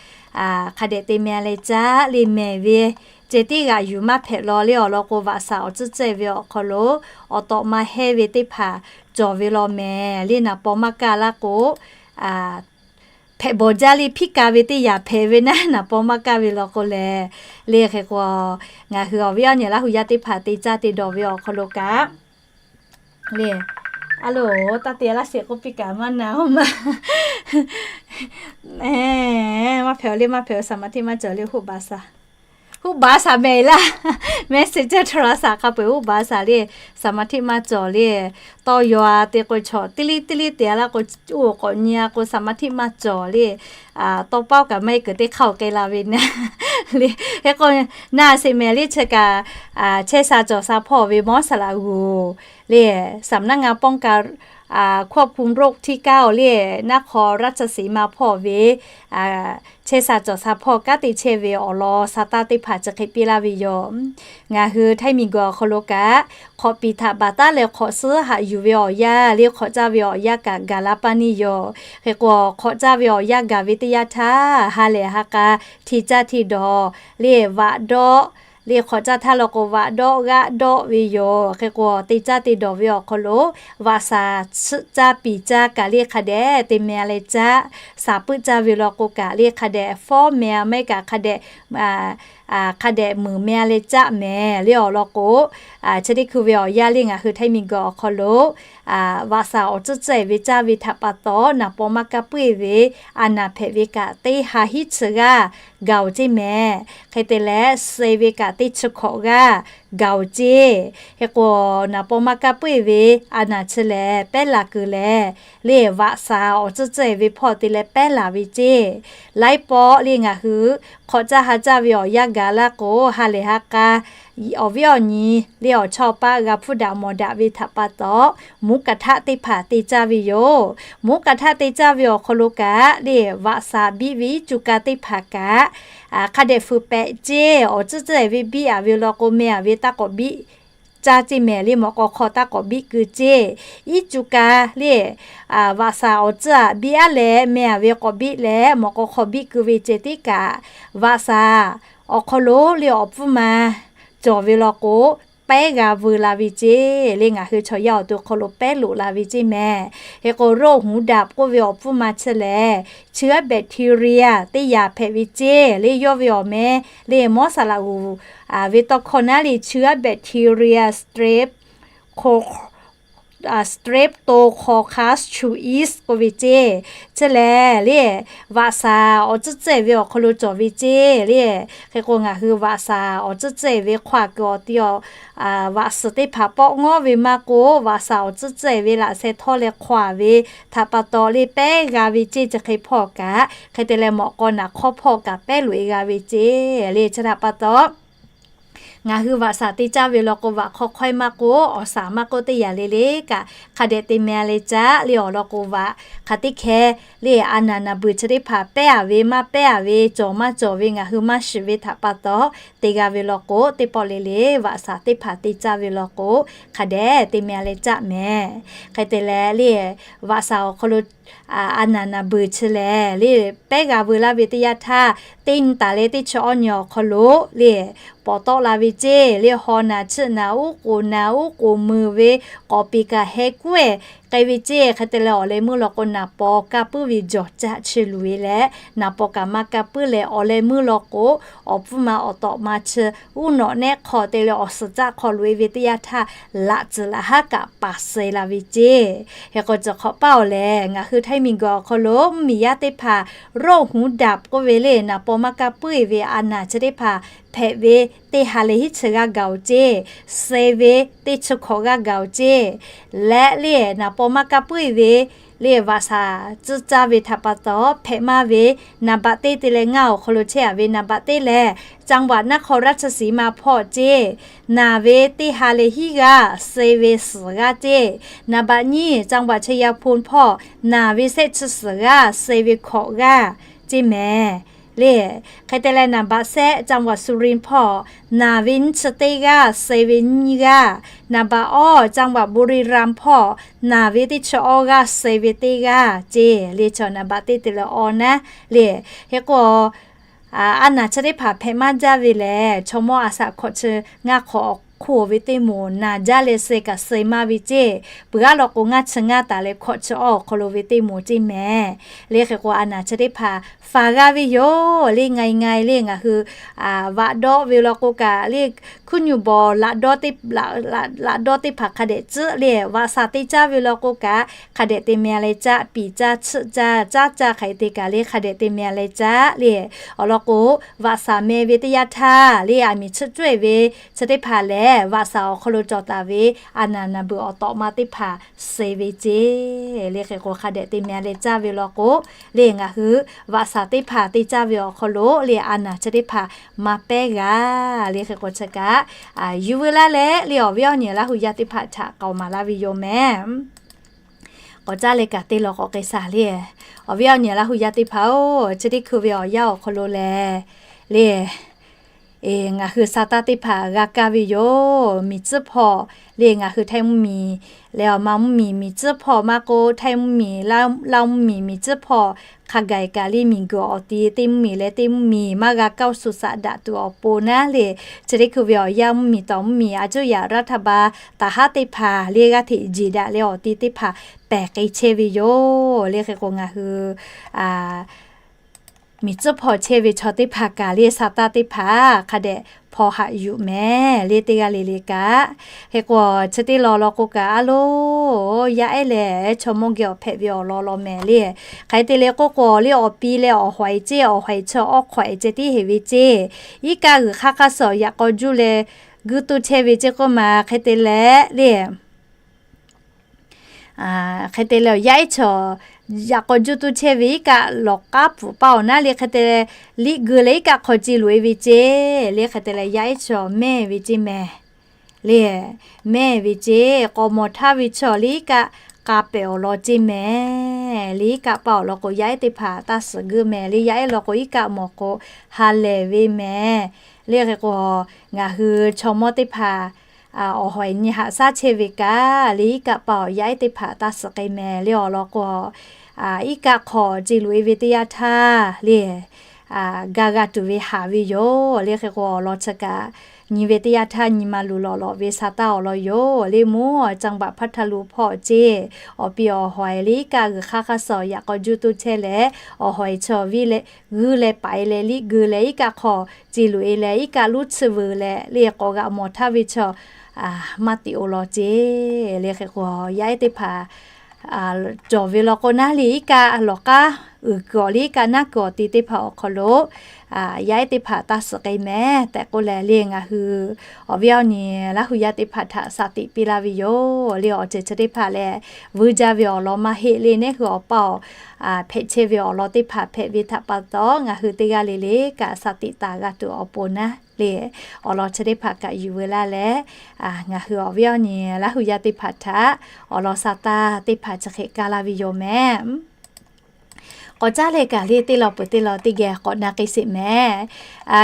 hk'a dehꞈ te meh leh caˆ le mehˍ ve, ceh tiˉ g'aꞈ yuˬ maˇ hpehꞈ law le. Awˬ lawn k'o, vaꞈ saˍ awˬ tcuhˉ tcuhˉ-e ve awˬ hk'aw lo awˬ tawꞈ ma hehˇ ve teˇ hpaˍ cawˬ ve law mehˍ le. Naˍ paw maˇ kaˇ laˇ k'o, hpehꞈ bawˬ jaˇ le, hpiˇ ka ve teˇ yanˇ hpehꞈ ve naˉ, naˍ paw maˇ kaˇ ve law k'o lehˬ. Le hk'e k'o, ngaˬ hui awˬ viˉ awˬ nyi Laˇ hu yaˇ teˇ hpaˍ te caˇ te dawˬ ve awˬ hk'aw lo kaꞈ le, a loˬ, taˇ te laˇ sheˍ k'oˆ piˇ kaꞈ maˇ na-oˬ ma. Maˇ hpehꞈ-oˬ le, maˇ hpehꞈ-oˬ, สมาธิ maˇ cawˬ le, hoˆ baˬ shaˍ. Hoˆ baˬ shaˍ mehˍ laˇ. Messenger โทรศัพท์ hk'a peu-eˬ hoˆ baˬ shaˍ le, สมาธิ maˇ cawˬ le. Tawˇ yaw-a te k'o, chaw teˇ liˇ teˇ liˇ te-a laˇ k'o, oˇ k'awꞈ nyi-a k'o, สมาธิ maˇ cawˬ le. Tawˇ paoˉ kaꞈ maˇ heˆ kuiˬ teˇ hk'aˇ-oˬ k'ai la ve naˉ le. Hk'e k'o, na sheˍ mehˍ le, chi kaꞈ chehˇ sha cawˬ sha hpawˇ ve mawˉ saˍ laꞈ g'uˬ le, สำนักงานป้องกันควบคุมโรคที่เก้า le, naˉ hk'aw ราชสีมา hpawˇ ve chehˇ sha cawˬ sha hpawˇ kanˉ te chehˇ ve awˬ lawn sa taˇ teˇ hpaˍ chi hk'e piˇ laˇ ve yoˬ. Ngaˬ hui htaiˇ miˬ guiˬ awˬ hk'aw lo kaꞈ, hk'awꞈ piˍ htaꞈ baˬ taˉ leh hk'awꞈ suhˉ haꞈ yuˬ ve awˬ yanˇ le, hk'awꞈ caˇ ve awˬ yanˇ kaꞈ gaˬ la paˇ neˇ yoˬ. Hk'e k'o, hk'awꞈ caˇ ve awˬ yanˇ gaˬ ve teˇ yanˇ htaˇ, ha lehˬ ha k'a hti caˇ hti dawˬ le, vaꞈ dawˆ le, hk'awꞈ caˇ htaˇ law k'o, vaꞈ dawˆ g'aˆ dawˆ ve yoˬ. Hk'e k'o, te caˇ te dawˬ ve awˬ hk'aw lo, vaꞈ shaˍ tsuhˆ caˇ piˍ caˇ kaꞈ le hk'a dehꞈ te meh leh caˇ, shaˍ puiˆ caˇ ve law k'o kaꞈ le hk'a dehꞈ fawˉ meh-a, maˇ heˆ kaꞈ hk'a dehꞈ hk'a dehꞈ muiˬ meh-a leh caˆ mehˍ le. Awˬ lawn k'o, chi teˇ hkui ve awˬ yanˇ le ngaˬ hui htaiˇ miˬ guiˬ awˬ hk'aw lo vaꞈ shaˍ awˬ tcuhˉ tcuhˉ-e ve caˇ ve htaꞈ pa taw, naˍ paw maˇ kaˇ puiˉ ve a naˍ hpehꞈ ve kaꞈ teˇ ha hiˉ chi g'aˇ gaˬ-oˬ ceˇ mehˍ. Hk'e te leh, suh ve kaꞈ teˇ chi hkawꞈ g'aˇ gaˬ-oˬ ceˇ. Hk'e k'o, naˍ paw maˇ kaˇ puiˉ ve a naˍ chi lehˬ pehˉ laˬ kuiˬ lehˬ, le vaꞈ shaˍ awˬ tcuhˉ tcuhˉ-e ve hpawˇ te leh pehˉ laˬ ve ceˇ. Laiˉ pawˆ le ngaˬ hui hk'awꞈ caˇ ha caˇ ve awˬ yanˇ gaˬ laˇ k'o, ha lehˬ ha k'a awˬ viˉ awˬ nyi le awˬ chawˇ paˆ g'a hpuˇ daꞈ mawˬ daꞈ ve htaꞈ pa taw, หมูกระทะ teˇ hpaˍ te caˇ ve yoˬ. หมูกระทะ te caˇ ve awˬ hk'aw lo kaꞈ le, vaꞈ shaˍ biˆ ve iˉ cu ka teˇ hpaˍ kaꞈ hk'a dehꞈ fuiˍ pehꞈ ceˇ. Awˬ tcuhˉ tcuhˉ-e ve biˆ-a ve law k'o, meh-a ve taˇ k'awꞈ biˆ caˇ ceˇ mehˍ le, mawꞈ k'aw hk'aw taˇ k'awꞈ biˆ keu ceˇ. Iˉ cu ka le, vaꞈ shaˍ awˬ tcuhˉ aꞈ biˆ aˉ leh meh aˍ ve k'awꞈ biˆ leh mawꞈ k'aw hk'aw biˆ keu ve ceh tiˉ kaꞈ, vaꞈ shaˍ awˬ hk'aw lo le awˬ pfuhˇ ma cawˬ ve law k'o, pehˉ g'a veu la ve ceˇ le. Ngaˬ hui chaw yaˇ awˬ to hk'aw lo pehˉ loꞈ la ve ceˇ mehˍ. Hk'e k'o, โรคหูดับ k'oˆ ve awˬ pfuhˇ ma chi lehˬ, chi g'aˇ bacteria teˇ yanˇ hpehꞈ ve ceˇ le. Yawˇ ve awˬ meh le, mawˉ saˍ laꞈ g'uˬ ve tawˇ hkawˇ naˉ le, chi g'aˇ bacteria strep Streptococcus suis k'oˆ ve ceˇ. Chi lehˬ le, vaꞈ shaˍ awˬ tcuhˉ tcuhˉ ve awˬ hk'aw lo cawˬ ve ceˇ le. Hk'e k'o, ngaˬ hui vaꞈ shaˍ awˬ tcuhˉ tcuhˉ ve hk'aw kuiˬ awˬ ti awˬ vaꞈ suhˍ teˇ hpaˍ pawˆ ngawˉ ve maˇ k'oˆ, vaꞈ shaˍ awˬ tcuhˉ tcuhˉ ve laꞈ sheh htawˇ leh hk'aw ve htaꞈ pa taw le pehˉ g'a ve ceˇ. Chi hk'e hpawˇ kaꞈ, hk'e te leh mawꞈ k'aw naˍ hk'awˇ hpawˇ kaꞈ pehˉ loꞈ e g'a ve ceˇ le. Chi htaꞈ pa taw ngaˬ hui vaꞈ shaˍ te caˇ ve law k'o, vaꞈ hk'aw hk'awehˇ maˇ k'oˆ, awˬ shaˍ maˇ k'oˆ, teˇ yanˇ le le kaꞈ hk'a dehꞈ te meh leh caˇ le. Awˬ lawn k'o, vaꞈ hk'a teˇ hkeh le, a naˍ naˍ beuˬ chi teˇ hpaˍ pehˉ a ve maˇ pehˉ a ve, cawˬ maˇ cawˬ ve ngaˬ hui maˇ shiˍ ve htaꞈ pa taw, te g'a ve law k'o, teˇ pawˆ le le vaꞈ shaˍ teˇ hpaˍ te caˇ ve law k'o, hk'a dehꞈ te meh leh caˇ mehˍ. Hk'e te leh le, vaꞈ shaˍ awˬ hk'aw lo a naˍ naˍ beuˬ chi lehˬ le, pehˉ g'a veu laˇ ve teˇ yanˇ htaˇ, teˇ nyi taˍ leh teˇ chi awˇ nyi awˬ hk'aw lo le, pawˍ tawˆ la ve ceˇ le. Haw naˍ, chiˆ naˍ, uˉ k'oˍ naˍ, uˉ k'oˍ meuˬ ve k'awꞈ piˍ kaꞈ heh kuˉ ehˍ k'ai ve ceˇ. Hk'e te leh awˬ leh meuˇ law k'o, naˍ paw kaˇ puiˉ ve jawˬ caˆ chi luˬ e leh, naˍ paw kaꞈ maˇ kaˇ puiˉ leh, awˬ leh meuˇ law k'o, awˬ pfuhˇ ma awˬ tawꞈ ma chi uˉ nawꞈ nehˆ hk'aw te leh awˬ suhˍ caˆ hk'aw loꞈ e ve teˇ yanˇ htaˇ, laꞈ tcuhˍ laꞈ haˉ kaꞈ paˍ suh la ve ceˇ. Hk'e k'o, chi hk'awꞈ paˇ awˬ lehˬ, ngaˬ hui Htaiˇ miˬguiˬ awˬ hk'aw lo mvuhˇmiˬ yaˇ teˇ hpaˍ โรคหูดับ k'oˆ ve le, naˍ paw maˇ kaˇ puiˉ ve a naˍ chi teˇ hpaˍ hpehꞈ ve teˇ ha leh hiˉ chi g'aˇ gaˬ oˬ ceˇ, suh ve teˇ chi hkawꞈ g'aˇ gaˬ oˬ ceˇ. Leh le, naˍ paw maˇ kaˇ puiˉ ve le, vaꞈ shaˍ tcuhˉ caˇ ve htaꞈ pa taw hpehꞈ maˇ ve, naˍ baꞈ teˇ te leh ngaˇ awˬ hk'aw lo chehˇ a ve, naˍ baꞈ teˇ lehˬ, จังหวัดนครราชสีมา hpawˇ ceˇ, naˍ ve teˇ ha leh hiˉ g'aˇ, suh ve suhˍ g'aˇ ceˇ. Naˍ baꞈ nyiˇ, จังหวัดชัยภูมิ hpawˇ naˍ ve shehˆ chi suhˍ g'aˇ, suh ve hkawꞈ g'aˇ ceˇ mehˍ le. Hk'e te leh naˍ baꞈ shehˆ, จังหวัดสุรินทร์ hpawˇ naˍ ve nyiˇ chi teˇ g'aˇ, suh ve nyiˇ g'aˇ. Naˍ baꞈ awˇ, จังหวัดบุรีรัมย์ hpawˇ naˍ ve teˇ chi awˇ g'aˇ, suh ve teˇ g'aˇ ceˇ le. Chaw naˍ baꞈ teˇ te leh awˇ naˉ le. Hk'e k'o, a naˍ chi teˇ hpaˍ hpehꞈ maˇ jaˇ ve lehˬ, chaw mawˇ a shaꞈ hkawꞈ chi ngaˇ hk'awꞈ awˬ hk'oˆ ve teˇ moˍ naˍ jaˇ leh suh kaꞈ suh maˇ ve ceˇ. Peuˬ g'aˇ law k'o, ngaˇ chi ngaˇ taˍ leh hkawꞈ chi awˇ awˬ hk'aw lo ve teˇ moˍ ceˇ mehˍ le. Hk'e k'o, a naˍ chi teˇ hpaˍ faˍ g'a ve yoˬ le. Ngai ngai le, ngaˬ hui vaꞈ dawˆ ve law k'o kaꞈ le, hkuiˉ nyi bawˬ laꞈ dawˇ teˇ hpaˍ hk'a dehꞈ tcuhˉ le, vaꞈ shaˍ te caˇ ve law k'o kaꞈ, hk'a dehꞈ te meh leh caˇ, piˍ caˇ, chiˆ caˇ, caˉ caˇ hk'e te kaꞈ le, hk'a dehꞈ te meh leh caˇ le. Awˬ lawn k'o, vaꞈ shaˍ meh ve teˇ yanˇ htaˇ le, aˬ miˍ chiˆ cawehˇ ve chi teˇ hpaˍ lehˬ, vaꞈ shaˍ awˬ hk'aw lo cawˬ taˍ ve a naˍ naˍ beuˬ awˬ tawꞈ ma teˇ hpaˍ suh ve ceˇ le. Hk'e k'o, hk'a dehꞈ te meh leh caˇ ve law k'o le, ngaˬ hui vaꞈ shaˍ teˇ hpaˍ te caˇ ve awˬ hk'aw lo le, a naˍ chi teˇ hpaˍ maˇ pehˉ g'a le. Hk'e k'o, chi kaꞈ yuˬ veu laˇ leh le, awˬ viˉ awˬ nyi Laˇ hu yaˇ teˇ hpaˍ htaꞈ k'aoˍ maˍ laˇ ve yoˬ mehˍ. K'awꞈ caˉ leh kaꞈ te lawˬ k'awꞈ k'ai shaˍ le. Awˬ viˉ awˬ nyi Laˇ hu yaˇ teˇ hpaˍ-oˬ, chi teˇ hkui ve awˬ yanˇ awˬ hk'aw lo lehˬ le, ngaˬ hui sa taˇ teˇ hpaˍ g'a kaˇ ve yoˬ. Miˬ tcuhˉ hpawˇ le, ngaˬ hui Htaiˇ mvuhˇmiˬ leh awˬ ma mvuhˇmiˬ, miˬ tcuhˉ hpawˇ maˇ k'oˆ, Htaiˇ mvuhˇmiˬ, Laˇ mvuhˇmiˬ, miˬ tcuhˉ hpawˇ hk'a gaˬ kaꞈ le, miˬguiˬ awˬ ti teˇ mvuhˇmiˬ leh teˇ mvuhˇmiˬ maˇ g'a kaˇ suh saꞈ daꞈ tuˬ awˬ pon naˉ le, chi teˇ hkui ve awˬ yanˇ mvuhˇmiˬ tawˍ mvuhˇmiˬ, a cuˇ yaꞈ raˇ htaˇ ba taˍ haˉ teˇ hpaˍ le, g'aˇ hteꞈ jeˬ daꞈ leh awˬ ti teˇ hpaˍ pehˬ k'ai chehˇ ve yoˬ le. Hk'e k'o, ngaˬ hui miˬ tcuhˉ hpawˇ chehˇ ve chaw teˇ hpaˍ kaꞈ le, sa taˇ teˇ hpaˍ hk'a dehꞈ hpaw haꞈ yuˬ mehˍ le, teˇ g'aˇ le le kaꞈ. Hk'e k'o, chi teˇ law law k'o kaꞈ, a loˬ, yaˇ ehˉ lehˬ chaw mawˇ geh awˬ hpehꞈ ve awˬ lawn law mehˍ le. Hk'e te leh k'oˆ k'o le, awˬ pi leh awˬ hawˍ e ceˇ, awˬ hawˍ e chi awˇ hk'awꞈ e ceh tiˉ heˍ ve ceˇ. Iˉ kaˆ g'uiˬ hk'aˇ hk'aˇ suh yaꞈ k'aw juˇ leh guˇ tuˇ chehˇ ve ceˇ k'oˆ ma. Hk'e te leh le, hk'e te leh yaˇ ehˉ chaw yaꞈ k'aw juˇ tuˇ chehˇ ve iˉ kaˆ lawˬ k'aˉ pfuhˍ paˇ awˬ naˉ le. Hk'e te leh liꞈ geu leh iˉ kaˆ hk'aw ce loꞈ e ve ceˇ le. Hk'e te leh yaˇ ehˉ chaw mehˇ ve ceˇ mehˍ le, mehˇ ve ceˇ. K'awꞈ mawˬ htaˇ ve chaw le iˉ kaˆ k'a pehˍ awˬ lawn ceˇ mehˍ le. Iˉ kaˆ paˇ awˬ lawn k'o, yaˇ ehˉ teˇ hpaˍ taˇ suhˍ geu mehˍ le. Yaˇ ehˉ law k'o, iˉ kaˆ mawˬ k'o ha lehˬ ve mehˍ le. Hk'e k'o, ngaˬ hui chaw mawˇ teˇ hpaˍ awˬ hawˍ eˬ nyi haꞈ shaˉ chehˇ ve kaꞈ le, iˉ kaˆ pa awˬ yaˇ ehˉ teˇ hpaˍ taˇ suhˍ k'ai mehˍ le awˬ lawn k'o, iˉ kaˆ hk'aw ce loꞈ e ve teˇ yanˇ htaˇ le, ga g'a tuˬ ve haˍ ve yoˬ le. Hk'e k'o awˬ lawn chi kaꞈ nyi ve teˇ yanˇ htaˇ nyi ma luˬ lawꞈ lawꞈ ve sa taˇ awˬ lawn yoˬ le. Mvuhˇ awˬ จังหวัดพัทลุง hpawˇ ceˇ, awˬ pi awˬ hawˍ eˬ le iˉ kaˆ g'uiˬ hk'aˇ hk'aˇ suh awˬ yaꞈ k'aw juˇ toˇ chehˇ leh, awˬ hawˍ eˬ chi awˬ viˉ leh g'uiˇ leh paiˍ leh liˇ g'uiˬ leh iˉ kaˆ hk'aw ce loꞈ e leh iˉ kaˆ luˇ tsuhˇ vuiˬ leh le k'awꞈ g'aꞈ mawˬ htaˇ ve chaw maˇ tiꞈ oˬ law ceˇ le. Hk'e k'o yaˇ ehˉ teˇ hpaˍ cawˬ ve law k'o naˉ le iˉ kaˆ lawˬ k'aˉ uiˍ kuiˬ awˬ le iˉ kaˆ naˉ kuiˬ awˬ ti teˇ hpaˍ awˬ hk'aw lo yaˇ ehˉ teˇ hpaˍ taˇ suhˍ k'ai mehˍ tehꞈ k'oˆ leh le ngaˬ hui awˬ viˉ awˬ nyi Laˇ hu yaˇ teˇ hpaˍ htaꞈ shaˍ tiꞈ piˇ laˇ ve yoˬ le. Awˬ ceuˬ chi teˇ hpaˍ lehˬ vuiˇ jaˇ ve awˬ lawn maˇ heˆ le. Neˇ hui awˬ pa awˬ hpehꞈ chehˇ ve awˬ lawn teˇ hpaˍ hpehꞈ ve htaꞈ pa taw ngaˬ hui teˇ g'aˇ le le kaꞈ shaˍ tiꞈ taˍ g'a tuˬ awˬ pon naˉ le, awˬ lawn chi teˇ hpaˍ kaꞈ yuˬ veu laˇ leh, ngaˬ hui awˬ viˉ awˬ nyi Laˇ hu yaˇ teˇ hpaˍ htaꞈ awˬ lawn sa taˇ teˇ hpaˍ chi hk'e kaˇ laˇ ve yoˬ mehˍ. K'awꞈ caˉ leh kaꞈ le teˇ lawn peuˬ teˇ lawn teˇ geh k'awꞈ na k'ai sheˍ mehˍ.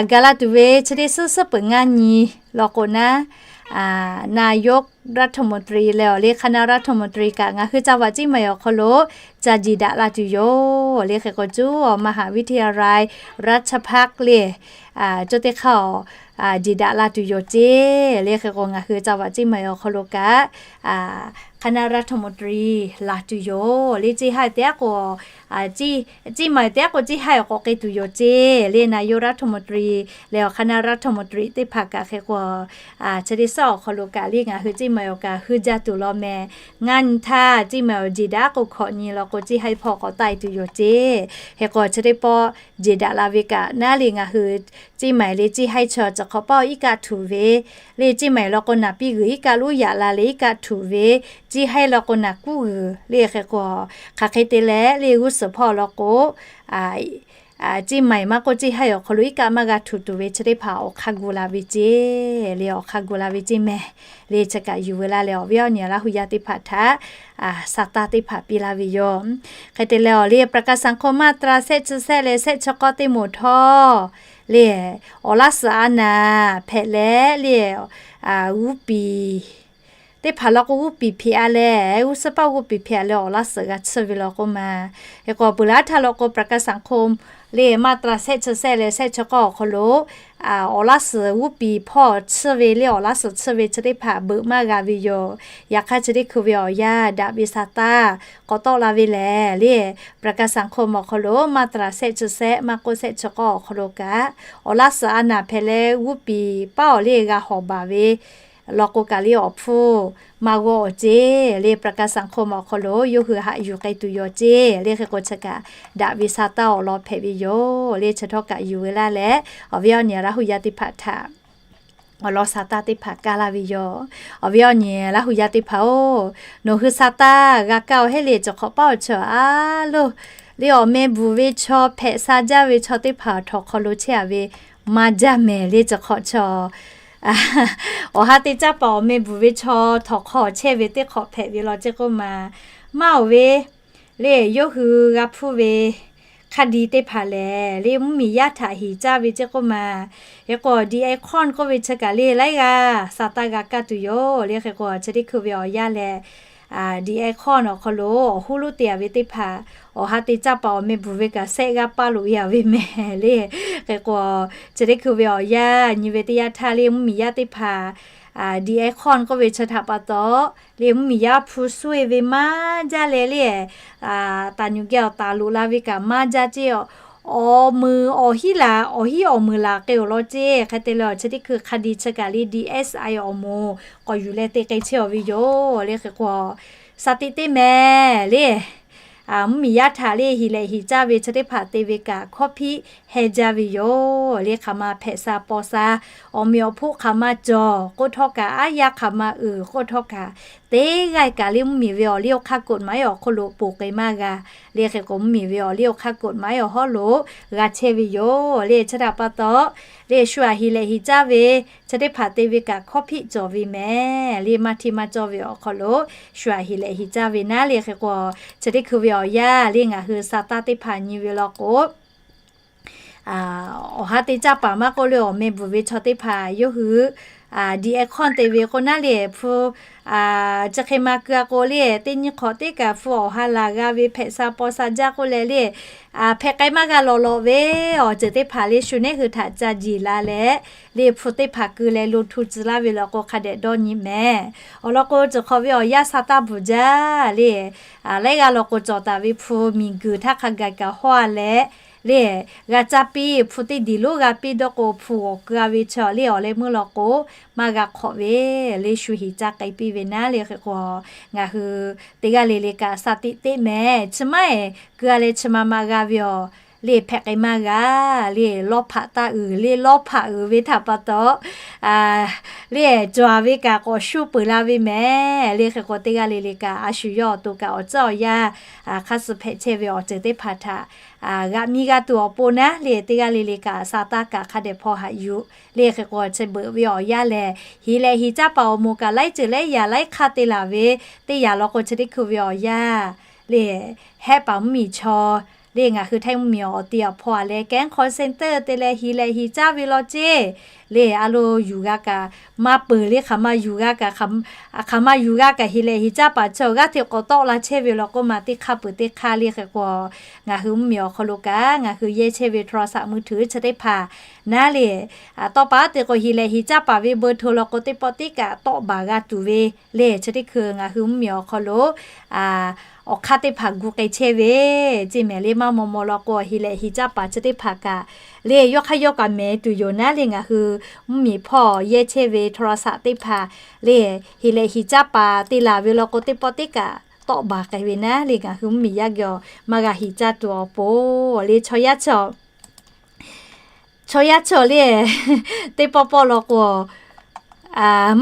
Gaˬ la tuˬ ve chi teˇ suhˉ suhˉ peuˬ ngaˇ nyi law k'o naˉ, นายกรัฐมนตรี leh awˬ le คณะรัฐมนตรี kaꞈ ngaˬ hui จังหวัดเชียงใหม่ awˬ hk'aw lo ca jiˬ daꞈ la tuˬ yoˬ le. Hk'e k'o cuˉ awˬ มหาวิทยาลัยราชภัฏ le coˇ teˇ hk'aˇ awˬ jiˬ daꞈ la tuˬ yoˬ ceˇ le. Hk'e k'o ngaˬ hui จังหวัดเชียงใหม่ awˬ hk'aw lo kaꞈ คณะรัฐมนตรี laˬ tuˬ yoˬ le. Ceˇ haiˇ teˇ aˉ k'o, ceˇ maˬ teˇ aˉ k'o ceˇ haiˇ awˬ k'awꞈ k'ai tuˬ yoˬ ceˇ le. นายกรัฐมนตรี leh awˬ คณะรัฐมนตรี teˇ hpaˍ kaꞈ hk'e k'o chi teˇ suhˉ awˬ hk'aw lo kaꞈ le ngaˬ hui ceˇ maˬ awˬ kaꞈ hui jaˇ tuˬ law mehˍ. Ngaˇ nyi htaˇ ceˇ maˬ awˬ jiˬ daꞈ k'o hkawꞈ nyi law k'o ceˇ haiˇ hpawˇ k'awꞈ taˆ e tuˬ yoˬ ceˇ. Hk'e k'o chi teˇ pawˆ jiˬ daꞈ la ve kaꞈ naˉ le ngaˬ hui ceˇ maˬ le ceˇ haiˇ chi awˬ cawˬ hk'awꞈ paˇ awˬ iˉ kaˆ htuꞈ ve le ceˇ maˬ law k'o naˍ piˇ g'uiˬ iˉ kaˆ luˉ yaꞈ la leh iˉ kaˆ htuꞈ ve, ceˇ haiˇ law k'o naˍ kuˉ g'uiˬ le. Hk'e k'o hk'aˬ hk'e te leh le g'uˇ suhˍ hpawˇ law k'o ceˇ maˬ maˇ k'oˆ ceˇ haiˇ awˬ hk'aw lo iˉ kaˆ maˇ g'a htuꞈ tuˬ ve chi teˇ hpaˍ awˬ hk'aˇ gu la ve ceˇ le. Awˬ hk'aˇ gu la ve ceˇ mehˍ le. Chi kaꞈ yuˬ veu laˇ leh awˬ viˉ awˬ nyi Laˇ hu yaˇ teˇ hpaˍ htaꞈ sa taˇ teˇ hpaˍ piˇ laˇ ve yoˬ. Hk'e te leh awˬ le ประกันสังคม มาตรา shehˆ chi shehˆ leh shehˆ chi k'awˇ teˇ moˍ htawˇ le awˬ laˇ suhˍ a naˍ hpehꞈ leh le g'uˇ piˍ teˇ hpaˍ law k'o g'uˇ piˍ hpeꞈ a leh, g'uˇ suhˉ paˇ g'uˇ piˍ hpeꞈ a leh awˬ laˇ suhˍ g'a tsuhˇ ve law k'o maˬ. Hk'e k'o peuˬ laˇ htaˇ law k'o ประกันสังคม le มาตรา shehˆ chi shehˆ leh shehˆ chi k'awˇ awˬ hk'aw lo awˬ laˇ suhˍ g'uˇ piˍ hpawˇ tsuhˇ ve le awˬ laˇ suhˍ tsuhˇ ve chi teˇ hpaˍ beuꞈ maˇ g'a ve yoˬ. Yaꞈ hk'aˇ chi teˇ hkui ve awˬ yanˇ daꞈ ve sa taˇ k'awꞈ tawˆ la ve lehˬ le ประกันสังคม awˬ hk'aw lo มาตรา shehˆ chi shehˆ maˇ k'oˆ shehˆ chi k'awˇ awˬ hk'aw lo kaꞈ awˬ laˇ suhˍ a naˍ hpehꞈ leh g'uˇ piˍ paˇ awˬ le g'a hawˍ baˬ ve law k'o kaꞈ le awˬ hpfuhˇ maˇ g'awˇ awˬ ceˇ le ประกันสังคม awˬ hk'aw lo yawˇ hui haꞈ yuˬ k'ai tuˬ yoˬ ceˇ le. Hk'e k'o chi kaꞈ daꞈ ve sa taˇ awˬ lawn hpehꞈ ve yoˬ le. Chi htawˇ kaꞈ yuˬ veu laˇ leh awˬ viˉ awˬ nyi Laˇ hu yaˇ teˇ hpaˍ htaꞈ awˬ lawn sa taˇ teˇ hpaˍ kaˇ laˇ ve yoˬ. Awˬ viˉ awˬ nyi Laˇ hu yaˇ teˇ hpaˍ-oˬ, nawˬ hui sa taˇ g'a kaˇ-oˬ heˆ le cawˬ hk'awꞈ paˉ awˬ chaw a loˬ le awˬ meh bvuhˬ ve chaw hpehꞈ sha jaˇ ve chaw teˇ hpaˍ htawnˍ hk'aw lo chehˇ a ve maˇ jaˇ mehˍ le cawˬ hk'awꞈ chaw awˬ ha te caˇ paˍ awˬ meh bvuhˬ ve chaw htawnˍ hk'aw chehˇ ve teˇ hk'awꞈ hpehꞈ ve law ceˇ k'oˆ maˬ. Maˇ oˬ ve le yawˇ hui g'a hpuˇ ve คดี teˇ hpaˍ lehˬ le mvuhˇmiˬ yaˇ htaꞈ hiˍ caˇ ve ceˇ k'oˆ maˬ. Hk'e k'o ดีไอคอน k'oˆ ve chi kaꞈ le laiˉ g'aˇ sa taˇ g'a kaˇ tuˬ yoˬ le. Hk'e k'o chi teˇ hkui ve awˬ yanˇ lehˬ ดีไอคอน awˬ hk'aw lo awˬ huˉ lonˉ te a ve teˇ hpaˍ awˬ ha te caˇ paˍ awˬ meh bvuhˬ ve kaꞈ shehˆ g'aˇ paˇ loꞈ e a ve mehˍ le. Hk'e k'o chi teˇ hkui ve awˬ yanˇ nyi ve teˇ yanˇ htaˇ le mvuhˇmiˬ yaˇ teˇ hpaˍ ดีไอคอน k'oˆ ve chi htaꞈ pa taw le mvuhˇmiˬ yaˇ hpu suhˇ e ve maˇ jaˇ leh le taˍ nyuˬ geh awˬ taˍ loꞈ la ve kaꞈ maˇ jaˇ ceˇ. Awˬ meuˍ awˬ hiˉ laˬ awˬ hiˉ awˬ meuˍ laˬ k'ai awˬ lawn ceˇ. Hk'e te leh chi teˇ hkui คดี chi kaꞈ le ดีเอสไอ awˬ moˍ k'awꞈ yuˬ leh te k'ai chehˇ a ve yoˬ le. Hk'e k'o sa tiꞈ teˇ mehˍ le mvuhˇmiˬ yaˇ htaꞈ le hiˍ lehˍ hiˍ caˇ ve chi teˇ hpaˍ te ve kaꞈ hkawˇ hpiˆ heh jaˇ ve yoˬ le. Hk'aˬ ma hpehꞈ sha paw sha awˬ meꞈ awˬ hpoˆ hk'aˬ ma cawˬ k'oˆ htawˇ kaꞈ, aˉ yaˇ hk'aˬ ma uiˍ k'oˆ htawˇ kaꞈ, teˇ g'aˇ kaꞈ le mvuhˇmiˬ ve awˬ liˇ awˬ hk'aˇ กฎหมาย awˬ hk'aw lo poˬ k'ai maˇ g'a le. Hk'e k'o mvuhˇmiˬ ve awˬ liˇ awˬ hk'aˇ กฎหมาย awˬ hawˉ lo g'a chehˇ ve yoˬ le. Chi htaꞈ pa taw le shu aꞈ hiˍ lehˍ hiˍ caˇ ve chi teˇ hpaˍ te ve kaꞈ hkawˇ hpiˆ cawˬ ve mehˍ le. Maˇ htiˇ maˇ cawˇ ve awˬ hk'aw lo shu aꞈ hiˍ lehˍ hiˍ caˇ ve naˉ le. Hk'e k'o chi teˇ hkui ve awˬ yanˇ le ngaˬ hui sa taˇ teˇ hpaˍ nyi ve law k'o awˬ ha te caˇ paˍ maˇ k'oˆ le awˬ meh bvuhˬ ve chaw teˇ hpaˍ yawˇ hui D-Account te ve k'o naˉ le, hpu chi hk'e ma keu-a k'o le, teˇ nyi hk'awꞈ teˇ kaꞈ hpu awˬ ha laˬ g'a ve hpehꞈ sha paw sha jaˇ k'oˆ leh le, hpehꞈ k'ai maˇ g'a lawꞈ lawꞈ ve awˬ ceuˬ teˇ hpaˍ le shu nehˉ hui htaꞈ ca jiˬ la leh, le hpu teˇ hpaˍ keu leh lo htu tcuh laˇ ve law k'o hk'a dehꞈ dawˇ nyi mehˍ. Awˬ lawn k'o, ceuˬ hk'aw ve awˬ yanˇ sa taˇ bvuhˬ jaˇ le, laiˉ g'aˇ law k'o cawˬ taˍ ve hpu miˬguiˬ htaˇ hk'a gaˬ kaꞈ hawˇ-a leh, le g'a caˇ piˇ hpu teˇ diˬ lonˉ g'a piˇ dawˇ k'o, hpu g'awˬ keu-a ve chaw le awˬ leh meuˇ law k'o, maˇ g'a hk'awꞈ ve le shu hiꞈ caˇ k'ai piˇ ve naˉ le. Hk'e k'o, ngaˬ hui teˇ g'aˇ le le kaꞈ sa tiꞈ teˆ mehˍ. Chi maˇ-eˬ keu-a leh chi ma ma g'a ve awˬ le hpehꞈ k'ai maˇ g'a le, lawˇ hpaꞈ taˇ uiˍ le, lawˇ hpaꞈ uiˍ ve htaꞈ pa taw le cawˬ-a ve kaꞈ k'awꞈ shuˇ peuˬ la ve mehˍ le. Hk'e k'o, teˇ g'aˇ le le kaꞈ a shu yawˇ awˬ to kaꞈ awˬ tcuhˉ awˬ yanˇ hk'aˇ suh hpehꞈ chehˇ ve awˬ ceuˬ teˇ hpaˍ htaꞈ g'aꞈ miˇ g'a tuˬ awˬ pon naˉ le, teˇ g'aˇ le le kaꞈ sa taˇ kaꞈ hk'a dehꞈ hpaw haꞈ yuˬ le. Hk'e k'o, chi beuꞈ ve awˬ yanˇ lehˬ, hiˍ lehꞈ hiˍ caˇ paˍ awˬ moˍ kaꞈ laiˉ ceuˬ laiˉ yaꞈ laiˉ hk'aˇ te laˬ ve teˇ yanˇ law k'o, chi teˇ hkui ve awˬ yanˇ le hehˆ paˍ mvuhˇmiˬ chaw le ngaˬ hui Htaiˇ mvuhˇmiˬ awˬ ti awˬ hpawˇ-a leh kehˉ hk'aw center te leh hiˍ lehꞈ hiˍ caˇ ve law ceˇ le a lo yuˬ g'a kaꞈ maˇ peuˬ le, hk'aˬ ma yuˬ g'a kaꞈ, hk'aˬ ma yuˬ g'a kaꞈ hiˍ lehꞈ hiˍ caˇ paˍ chi awˬ g'aˇ hteꞈ k'awꞈ tawˆ la chehˇ ve law k'oˆ ma teˇ hk'aˇ peuˬ teˇ hk'aˇ le. Hk'e k'o, ngaˬ hui mvuhˇmiˬ awˬ hk'aw lo kaꞈ ngaˬ hui yehˇ chehˇ ve โทรศัพท์มือถือ chi teˇ hpaˍ naˉ le, tawˇ pa te k'o hiˍ lehꞈ hiˍ caˇ paˍ ve เบอร์โทร law k'o teˇ pawˆ tiˉ kaꞈ tawˆ baˬ g'a tuˬ ve le. Chi teˇ hkui ngaˬ hui mvuhˇmiˬ awˬ hk'aw lo awˬ hk'aˇ teˇ hpaˍ gu k'ai chehˇ ve ceˇ mehˍ le. Maˇ maw maw law k'o hiˍ lehꞈ hiˍ caˇ paˍ chi teˇ hpaˍ kaꞈ le yawˇ hk'aˇ yawˇ kaꞈ mehˍ tuˬ yoˬ naˉ le. Ngaˬ hui mvuhˇmiˬ hpawˇ yehˇ chehˇ ve โทรศัพท์ teˇ hpaˍ le hiˍ lehꞈ hiˍ caˇ paˍ te laˬ ve law k'o teˇ pawˆ tiˉ kaꞈ tawˆ baˬ k'ai ve naˉ le. Ngaˬ hui mvuhˇmiˬ yaˇ geh awˬ maˇ g'a hiˍ caˇ tuˬ awˬ pon le chaw yaˇ chaw chaw yaˇ chaw le teˇ pawˆ pawˆ law k'o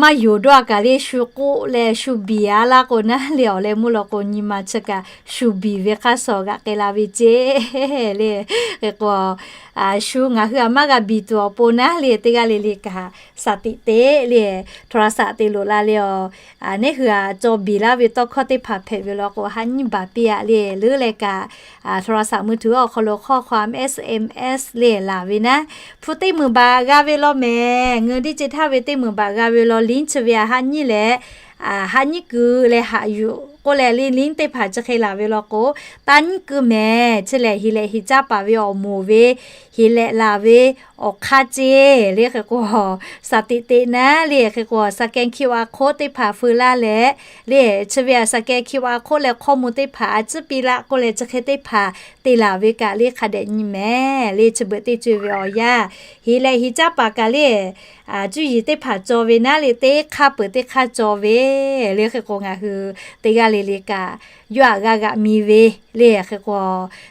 maˇ yonˍ dawˇ-a kaꞈ le shu k'oˆ leh shu biˬ-a laˇ k'o naˉ le awˬ leh meuˇ law k'o nyi ma chi kaꞈ shu biˬ ve hk'aˇ suh g'aꞈ k'ai la ve ceˇ le. Hk'e k'o, shu ngaˬ hui-a maˇ g'a biˬ tuˬ awˬ pon naˉ le teˇ g'aˇ le le kaꞈ สติ teˇ le โทรศัพท์ te loꞈ la le awˬ neˉ hui-a caw biˬ laˇ ve tawˇ hkawˇ teˇ hpaˍ hpehꞈ ve law k'o ha nyiˇ baˬ piˇ-a le leuˉ leh kaꞈ โทรศัพท์มือถือ awˬ hk'aw lo ข้อความ SMS le laˬ ve naˉ, hpu teˇ meunˍ baꞈ g'a ve law mehˍ. Ngeu diˇ ce htaˇ ve teˇ meunˍ baꞈ g'a ve law lin chi ve-a ha nyiˇ leh ha nyiˇ keu leh haꞈ yuˬ k'oˆ leh le lin teˇ hpaˍ chi hk'e laˬ ve law k'o, taˇ nyiˇ keu mehˍ. Chi lehˬ hiˍ lehꞈ hiˍ caˇ paˍ ve awˬ moˍ ve hiˍ lehꞈ laˬ ve awˬ hk'aˇ ceˇ le. Hk'e k'o สติ teꞈ naˉ le hk'e k'o scan QR code teˇ hpaˍ feu laˇ leh le chi ve-a scan QR code leh hkawˇ mvuh teˇ hpaˍ a ciˉ piˇ laˆ k'oˆ leh chi hk'e teˇ hpaˍ te laˬ ve kaꞈ le hk'a dehꞈ nyi mehˍ le. Chi beuꞈ teˇ co-e ve awˬ yanˇ hiˍ lehꞈ hiˍ caˇ paˍ kaꞈ le cuˇ yiˍ teˇ hpaˍ caw ve naˉ le teˇ hk'aˇ peuˬ teˇ hk'aˇ caw ve le. Hk'e k'o ngaˬ hui teˇ g'aˇ le le kaꞈ yawˇ-aꞈ g'a g'aꞈ mi ve le. Hk'e k'o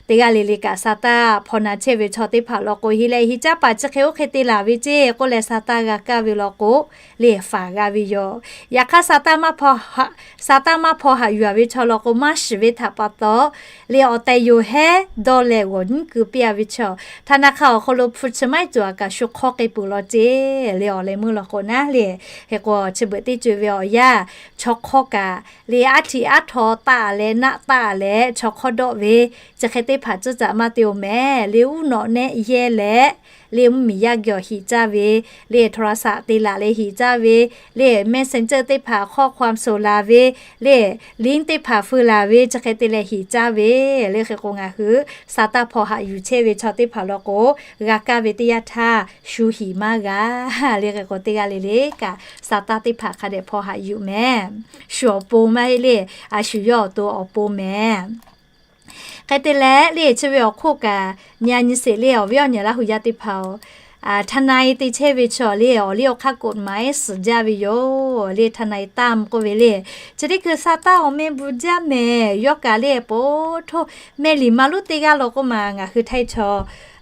teˇ g'aˇ le le kaꞈ sa taˇ hpaw na chehˇ ve chaw teˇ hpaˍ law k'o hiˍ lehꞈ hiˍ caˇ paˍ chi hk'e oˇ hk'e te laˬ ve ceˇ k'oˆ leh sa taˇ g'a kaˇ ve law k'o le faˍ g'a ve yoˬ. Yaꞈ hk'aˇ sa taˇ maˇ hpaw haꞈ yuˬ-a ve chaw law k'o maˇ shiˍ ve htaꞈ pa taw le awˬ tehˬ yoˬ hehˉ dawˇ leh g'awˬ nyiˉ keu piˇ-a ve chaw, ธนาคาร awˬ hk'aw lo hpu chi maˇ heˆ cawˬ-a kaꞈ shu hk'awˇ k'ai peuˬ law ceˇ le awˬ leh meuˇ law k'o naˉ le. Hk'e k'o chi beuꞈ teˇ co-e ve awˬ yanˇ chaw hk'awˇ kaꞈ le aˉ htiꞈ aˉ htaw taˆ-a leh naˆ taˆ-a leh chaw hk'awˇ dawˆ ve chi hk'e teˇ hpaˍ tcuhˉ caꞈ maˇ te-o mehˍ le. Uˉ nawꞈ nehˆ yehˇ leh le mvuhˇmiˬ yaˇ geh awˬ hiꞈ caˇ ve le โทรศัพท์ te laˬ leh hiꞈ caˇ ve le messenger teˇ hpaˍ ข้อความ soˍ laˬ ve le link teˇ hpaˍ feu laˬ ve chi hk'e te leh hiꞈ caˇ ve le. Hk'e k'o ngaˬ hui sa taˇ hpaw haꞈ yuˬ chehˇ ve chaw teˇ hpaˍ law k'o g'a kaˇ ve teˇ yanˇ htaˇ shu hiꞈ maˇ g'a le. Hk'e k'o teˇ g'aˇ le le kaꞈ sa taˇ teˇ hpaˍ hk'a dehꞈ hpaw haꞈ yuˬ mehˍ. Shu awˬ pon maˇ heˆ le, a shu yawˇ awˬ to awˬ pon mehˍ. Hk'e te leh le chi ve awˬ hk'oˆ kaꞈ nyi-a nyi sheˍ le awˬ viˉ awˬ nyi Laˇ hui yaˇ teˇ hpaˍ-oˬ, ทนาย te chehˇ ve chaw le awˬ liˇ awˬ hk'aˇ กฎหมาย suhˍ jaˇ ve yoˬ le ทนายตั้ม k'oˆ ve le. Chi teˇ hkui sa taˇ awˬ meh bvuhˬ jaˇ mehˍ. Yawˇ kaꞈ le po htoˇ meh liꞈ ma lonˉ teˇ g'aˇ law k'oˆ ma ngaˬ hui Htaiˇ chaw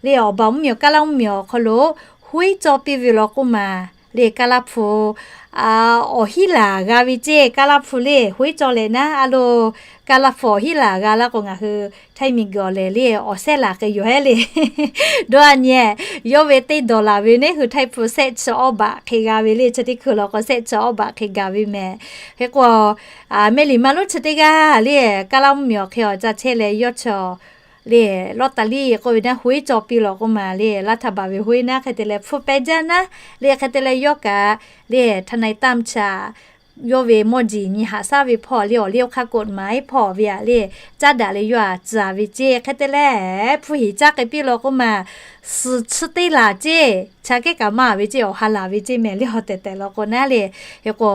le awˬ baˬ mvuhˇmiˬ awˬ Kaˇ laˇ mvuhˇmiˬ awˬ hk'aw lo huiˉ cawˇ piˇ ve law k'oˆ ma le Kaˇ laˇ hpu awˬ hiˉ laˬ g'a ve ceˇ. Kaˇ laˇ hpu le huiˉ cawˇ leh naˉ a lo Kaˇ laˇ hpu awˬ hiˉ laˬ g'a laˇ k'o ngaˬ hui Htaiˇ miˬguiˬ awˬ lehˬ le awˬ sehˉ laˬ k'ai yoˬ hehˉ le. Dawˇ-a nyi, yawˇ ve teˇ dawˬ laˬ ve neˉ hui Htaiˇ hpu sehˆ chi awˇ baꞈ hk'e g'a ve le. Chi teˇ hkui law k'o sehˆ chi awˇ baꞈ hk'e gaˬ ve mehˍ. Hk'e k'o meh liꞈ ma lonˉ chi teˇ g'aˇ le Kaˇ laˇ mvuhˇmiˬ awˬ hk'e awˬ ca chehˇ leh yawˇ chaw le, ลอตเตอรี่ k'oˆ ve naˉ, หวย cawˬ piˇ lawˬ k'o maˬ le, รัฐบาล ve หวย naˉ hk'e te leh hpfuhˇ pehˇ jaˇ naˉ le, hk'e te leh yawˇ kaꞈ le ทนายตั้ม chaꞈ yawˇ ve mawˇ jeˬ nyi haꞈ shaˉ ve hpawˇ le awˬ liˇ awˬ hk'aˇ กฎหมาย hpawˇ ve aꞈ le, caˉ daꞈ leh yawˇ aꞈ tcuh ve ceˇ. Hk'e te leh hpfuhˇ heˍ caˇ k'ai piˇ lawˬ k'o maˬ, suhˍ chi teˇ laˬ ceˇ, chaꞈ kehˉ kaꞈ maˇ ve ceˇ, awˬ ha laˬ ve ceˇ mehˍ le. Awˬ tehˬ tehˬ lawˬ k'o naˉ le, hk'e k'o,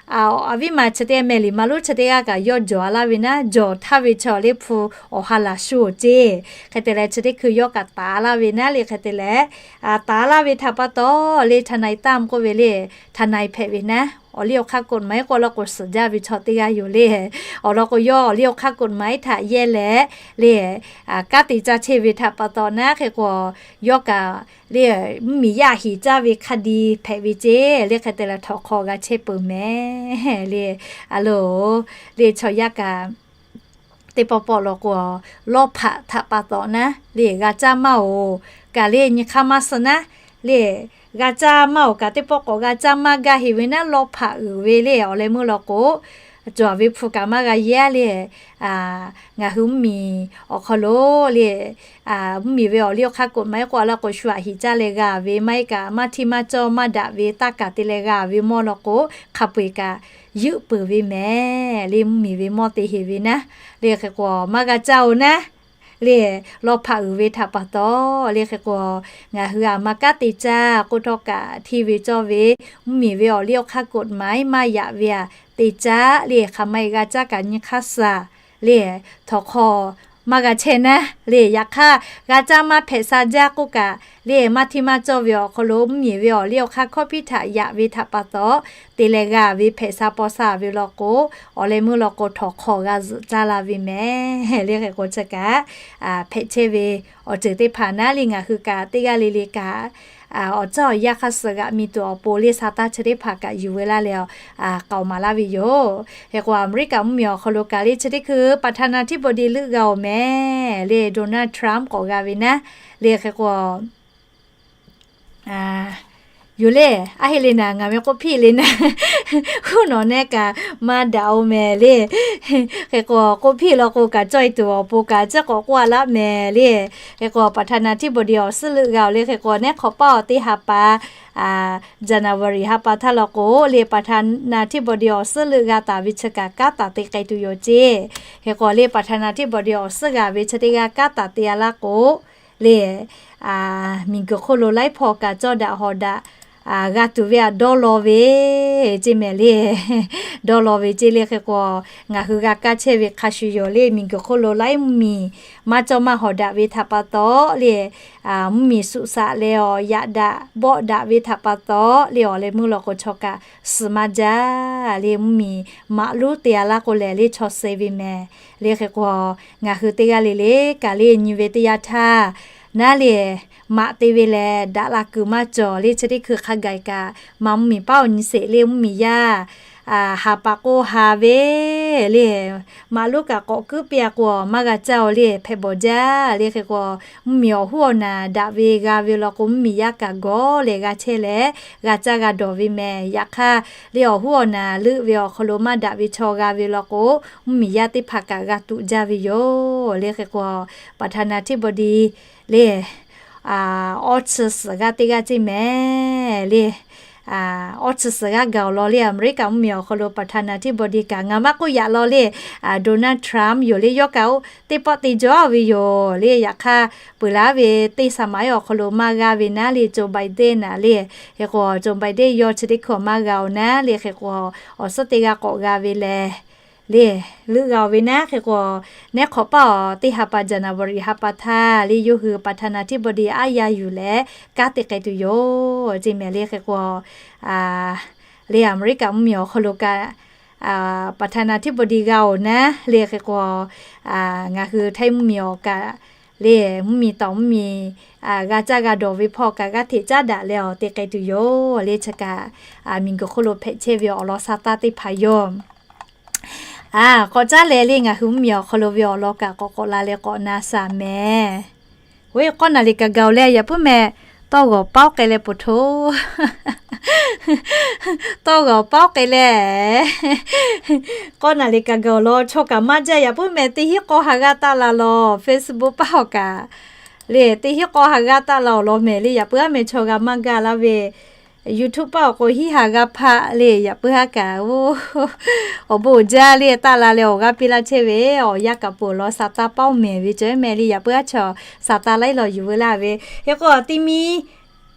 aˬ viˉ ma chi teˇ g'aˇ mehˍ liꞈ ma lonˉ chi teˇ g'aˇ kaꞈ yawˇ jawˬ a laˇ ve naˉ, jawˬ htaˇ ve chaw le hpu awˬ ha laˬ shuˍ ceˇ. Hk'e te leh chi teˇ hkui yawˇ kaꞈ taˍ laˇ ve naˉ le, hk'e te leh taˍ laˇ ve htaꞈ pa taw le ทนายตั้ม k'oˆ ve le, ทนาย hpehꞈ ve naˉ, awˬ liˇ awˬ hk'aˇ กฎหมาย k'oˆ laˇ k'o suhˍ jaˇ ve chaw teˇ g'aˇ yoˬ le. Awˬ lawn k'o yawˇ awˬ liˇ awˬ hk'aˇ กฎหมาย htaꞈ yehˇ leh le, kanˉ te caˇ chehˇ ve htaꞈ pa taw naˉ hk'e k'o, yawˇ kaꞈ le mvuhˇmiˬ yaˇ heˍ caˇ ve คดี hpehꞈ ve ceˇ le, hk'e te leh htawnˍ hk'aw g'a chehˇ peuˬ mehˍ le. A loˬ, le chaw yaˇ kaꞈ teˇ pawˆ pawˆ lawˬ k'o, lawˇ hpaꞈ htaꞈ pa taw naˉ le g'a caˇ maˇ oˬ kaꞈ le nyi hk'aˇ maˇ suh naˉ le, g'a caˇ maˇ oˬ kaꞈ teˇ pawˆ k'awꞈ g'a caˇ maˇ gaˇ heˍ ve naˉ lawˇ hpaꞈ uiˍ ve le. Awˬ leh meuˇ lawˬ k'o, cawˬ ve hpu kaꞈ maˇ g'a yehˇ le. Ngaˬ hui mvuhˇmiˬ awˬ hk'aw lo le, mvuhˇmiˬ ve awˬ liˇ awˬ hk'aˇ กฎหมาย k'oˆ laˇ k'o shu aꞈ heˍ caˇ leh g'a ve maˇ heˆ kaꞈ maˇ htiˇ maˇ cawˇ maˇ daꞈ ve taˇ kaˬ te leh g'a ve mawˇ lawˬ k'o, hk'a peu-eˬ kaꞈ yuˆ peuˬ ve mehˍ le. Mvuhˇmiˬ ve mawˇ te heˍ ve naˉ le, hk'e k'o maˇ g'a caˇ oˬ naˉ le, lawˇ hpaꞈ uiˍ ve htaꞈ pa taw le, hk'e k'o ngaˬ hui aˬ ma kanˉ te caˇ k'oˆ htawˇ kaꞈ htiˇ ve cawˇ ve, mvuhˇmiˬ ve awˬ liˇ awˬ hk'aˇ กฎหมาย maˇ yaꞈ ve aꞈ te caˇ le, hk'aˬ ma e g'a caˇ kaꞈ nyi hk'aˇ suh le, htawnˍ hk'aw maˇ g'a chehˇ naˉ le. Yaꞈ hk'aˇ g'a caˇ maˇ hpehꞈ sha jaˇ k'oˆ kaꞈ le, maˇ htiˇ maˇ cawˇ ve awˬ hk'aw lo mvuhˇmiˬ ve awˬ liˇ awˬ hk'aˇ hkawˇ hpiˇ htaꞈ yaꞈ ve htaꞈ pa taw te leh g'a ve hpehꞈ sha paw sha ve lawˬ k'o, awˬ leh meuˇ lawˬ k'o htawnˍ hk'aw g'a zuhꞈ caˇ la ve mehˍ le. Hk'e k'o chi kaꞈ hpehꞈ chehˇ ve awˬ ceuˬ teˇ hpaˍ naˉ le, ngaˬ hui kaꞈ teˇ g'aˇ le le kaꞈ awˬ tcuhˉ awˬ yanˇ hk'aˇ suh g'aꞈ mi tuˬ awˬ pon le sa taˇ chi teˇ hpaˍ kaꞈ yuˬ ve laˇ leh k'aoˍ maˍ laˇ ve yoˬ. Hk'e k'o Aˍmeˍriˆkaꞈ mvuhˇmiˬ awˬ hk'aw lo kaꞈ le chi teˇ hkui ประธานาธิบดี leuˆ g'a oˬ mehˍ le, Donald Trump k'awꞈ g'a ve naˉ le. Hk'e k'o yoˬ le, aˉ heˆ le naˍ, ngaˬ ve k'oˆ hpiˇ le naˉ, huˉ nawˬ nehˇ kaꞈ maˇ daꞈ oˬ mehˍ le. Hk'e k'o k'oˆ hpiˇ lawˬ k'o kaꞈ cawˇ e tuˬ awˬ pon kaꞈ ceˉ k'awꞈ k'oˆ a laˇ mehˍ le. Hk'e k'o ประธานาธิบดี awˬ suhˉ leuˆ g'a oˬ le. Hk'e k'o neˉ hk'awꞈ paˇ awˬ teˇ ha pa January ha pa htaˇ lawˬ k'o le ประธานาธิบดี awˬ suhˉ leuˆ g'a taˍ ve chi kaꞈ kanˉ taˍ te k'ai tuˬ yoˬ ceˇ. Hk'e k'o le ประธานาธิบดี awˬ suhˉ g'a ve chi teˇ g'aˇ kanˉ taˍ te a laˇ k'o le, miˬguiˬ hk'oˆ lo laiˉ hpawˇ kaꞈ cawˇ daꞈ hawˍ daꞈ g'a tuˬ ve aꞈ dawˇ law ve ceˇ mehˍ le. Dawˇ law ve ceˇ le. Hk'e k'o ngaˬ hui g'a kaˇ chehˇ ve hk'a shuˍ yoˬ le, miˬguiˬ hk'oˆ lo laiˉ mvuhˇmiˬ maˇ cawˇ maˇ hawˍ daꞈ ve htaꞈ pa taw le, mvuhˇmiˬ suꞈ shaꞈ leh awˬ yaꞈ daꞈ bawˆ daꞈ ve htaꞈ pa taw le, awˬ leh meuˇ lawˬ k'o chaw kaꞈ suhˍ maˇ jaˇ le, mvuhˇmiˬ maꞈ luˉ te a laˇ k'o lehˬ le chaw suh ve mehˍ le. Hk'e k'o ngaˬ hui teˇ g'aˇ le le kaꞈ le nyi ve teˇ yanˇ htaˇ naˉ le, maꞈ te ve lehˬ daꞈ la kuiˬ maˇ cawˬ le. Chi teˇ hkui hk'a gaˬ kaꞈ maˇ mvuhˇmiˬ paˉ awˬ nyi sheˍ le, mvuhˇmiˬ yaˇ ha pa k'oˆ ha ve le, maꞈ luˉ kaꞈ k'awꞈ kuiˉ piˇ a k'o maˇ g'a caˇ oˬ le, hpehꞈ bawˬ jaˇ le. Hk'e k'o mvuhˇmiˬ awˬ hoˉ awˬ naˍ daꞈ ve g'a ve lawˬ k'o mvuhˇmiˬ yaˇ kaꞈ gawˬ leh g'a chehˇ leh g'a caˇ g'a dawˬ ve mehˍ. Yaꞈ hk'aˇ le awˬ hoˉ awˬ naˍ leuˆ ve awˬ hk'aw lo maˇ daꞈ ve chaw g'a ve lawˬ k'o mvuhˇmiˬ yaˇ teˇ hpaˍ kaꞈ g'a tuꞈ jaˇ ve yoˬ le. Hk'e k'o ประธานาธิบดี le awˇ chi suhˍ g'aˇ teˇ g'aˇ ceˇ mehˍ le. Awˇ chi suhˍ g'aˇ gaˬ awˬ lawn le, Aˍmeˍriˆkaꞈ mvuhˇmiˬ awˬ hk'aw lo ประธานาธิบดี kaꞈ ngaˬ maˇ k'oˆ yaꞈ law le, Donald Trump yoˬ le, yawˇ kaꞈ oˇ teˇ pawˆ te jaw ve yoˬ le. Yaꞈ hk'aˇ peuˬ laˉ ve teˇ สมัย awˬ hk'aw lo maˇ g'a ve naˉ le, Joe Biden naˉ le. Hk'e k'o Joe Biden yawˇ chi teˇ hkui maˇ g'a oˬ naˉ le. Hk'e k'o awˬ suhˉ teˇ g'aˇ k'awꞈ g'a ve lehˬ le, leuˆ g'a oˬ ve naˉ. Hk'e k'o neˉ hk'awꞈ paˇ awˬ teˇ ha pa January ha pa htaˇ le yawˇ hui ประธานาธิบดี aˉ yaˇ yuˬ leh kanˉ te k'ai tuˬ yoˬ ceˇ mehˍ le. Hk'e k'o le Aˍmeˍriˆkaꞈ mvuhˇmiˬ awˬ hk'aw lo kaꞈ ประธานาธิบดี g'a oˬ naˉ le. Hk'e k'o ngaˬ hui Htaiˇ mvuhˇmiˬ awˬ kaꞈ le mvuhˇmiˬ tawˍ mvuhˇmiˬ g'a caˇ g'a dawˬ ve hpawˇ kaꞈ g'aˇ hteꞈ caˉ daꞈ leh awˬ te k'ai tuˬ yoˬ le. Chi kaꞈ miˬguiˬ hk'oˆ lo hpehꞈ chehˇ ve awˬ lawn sa taˇ teˇ hpaˍ yoˬ. K'awꞈ caˉ leh le ngaˬ hui mvuhˇmiˬ awˬ hk'aw lo ve awˬ lawn kaꞈ k'awꞈ k'awꞈ la leh k'awꞈ na shaˍ mehˍ. Oˇ, k'awˇ naˍ riˍ kaꞈ gaˬ oˬ leh yaꞈ puiˉ mehˍ. Tawˇ g'awˬ paoˉ k'ai leh poˬ htoˇ. Tawˇ g'awˬ paoˉ k'ai leh, k'awˇ naˍ riˍ kaꞈ gaˬ awˬ lawn chaw kaꞈ maˇ jaˇ. Yaꞈ puiˉ mehˍ teˇ hinˉ k'awˇ ha g'aˇ taˆ la law, Facebook paˇ awˬ kaꞈ le, teˇ hinˉ k'awˇ ha g'aˇ taˆ la awˬ lawn mehˍ le. Yaꞈ puiˉ haˉ mehˍ chaw g'a maˇ gaˇ laˇ ve, YouTube paˇ awˬ k'o hiˉ ha g'aˇ hpaˆ le. Yaꞈ puiˉ haˉ kaꞈ oˇ, awˬ bon uiˍ jaˇ le, taˆ la leh awˬ g'aˇ piˇ laˇ chehˇ ve, awˬ yanˇ kaꞈ peuˬ awˬ lawn Saˍtanˍ paoˉ mehˍ ve cawˬ mehˍ le. Yaꞈ puiˉ haˉ chaw Saˍtanˍ laiˉ law yuˬ veu laˇ ve, hk'e k'o ti mi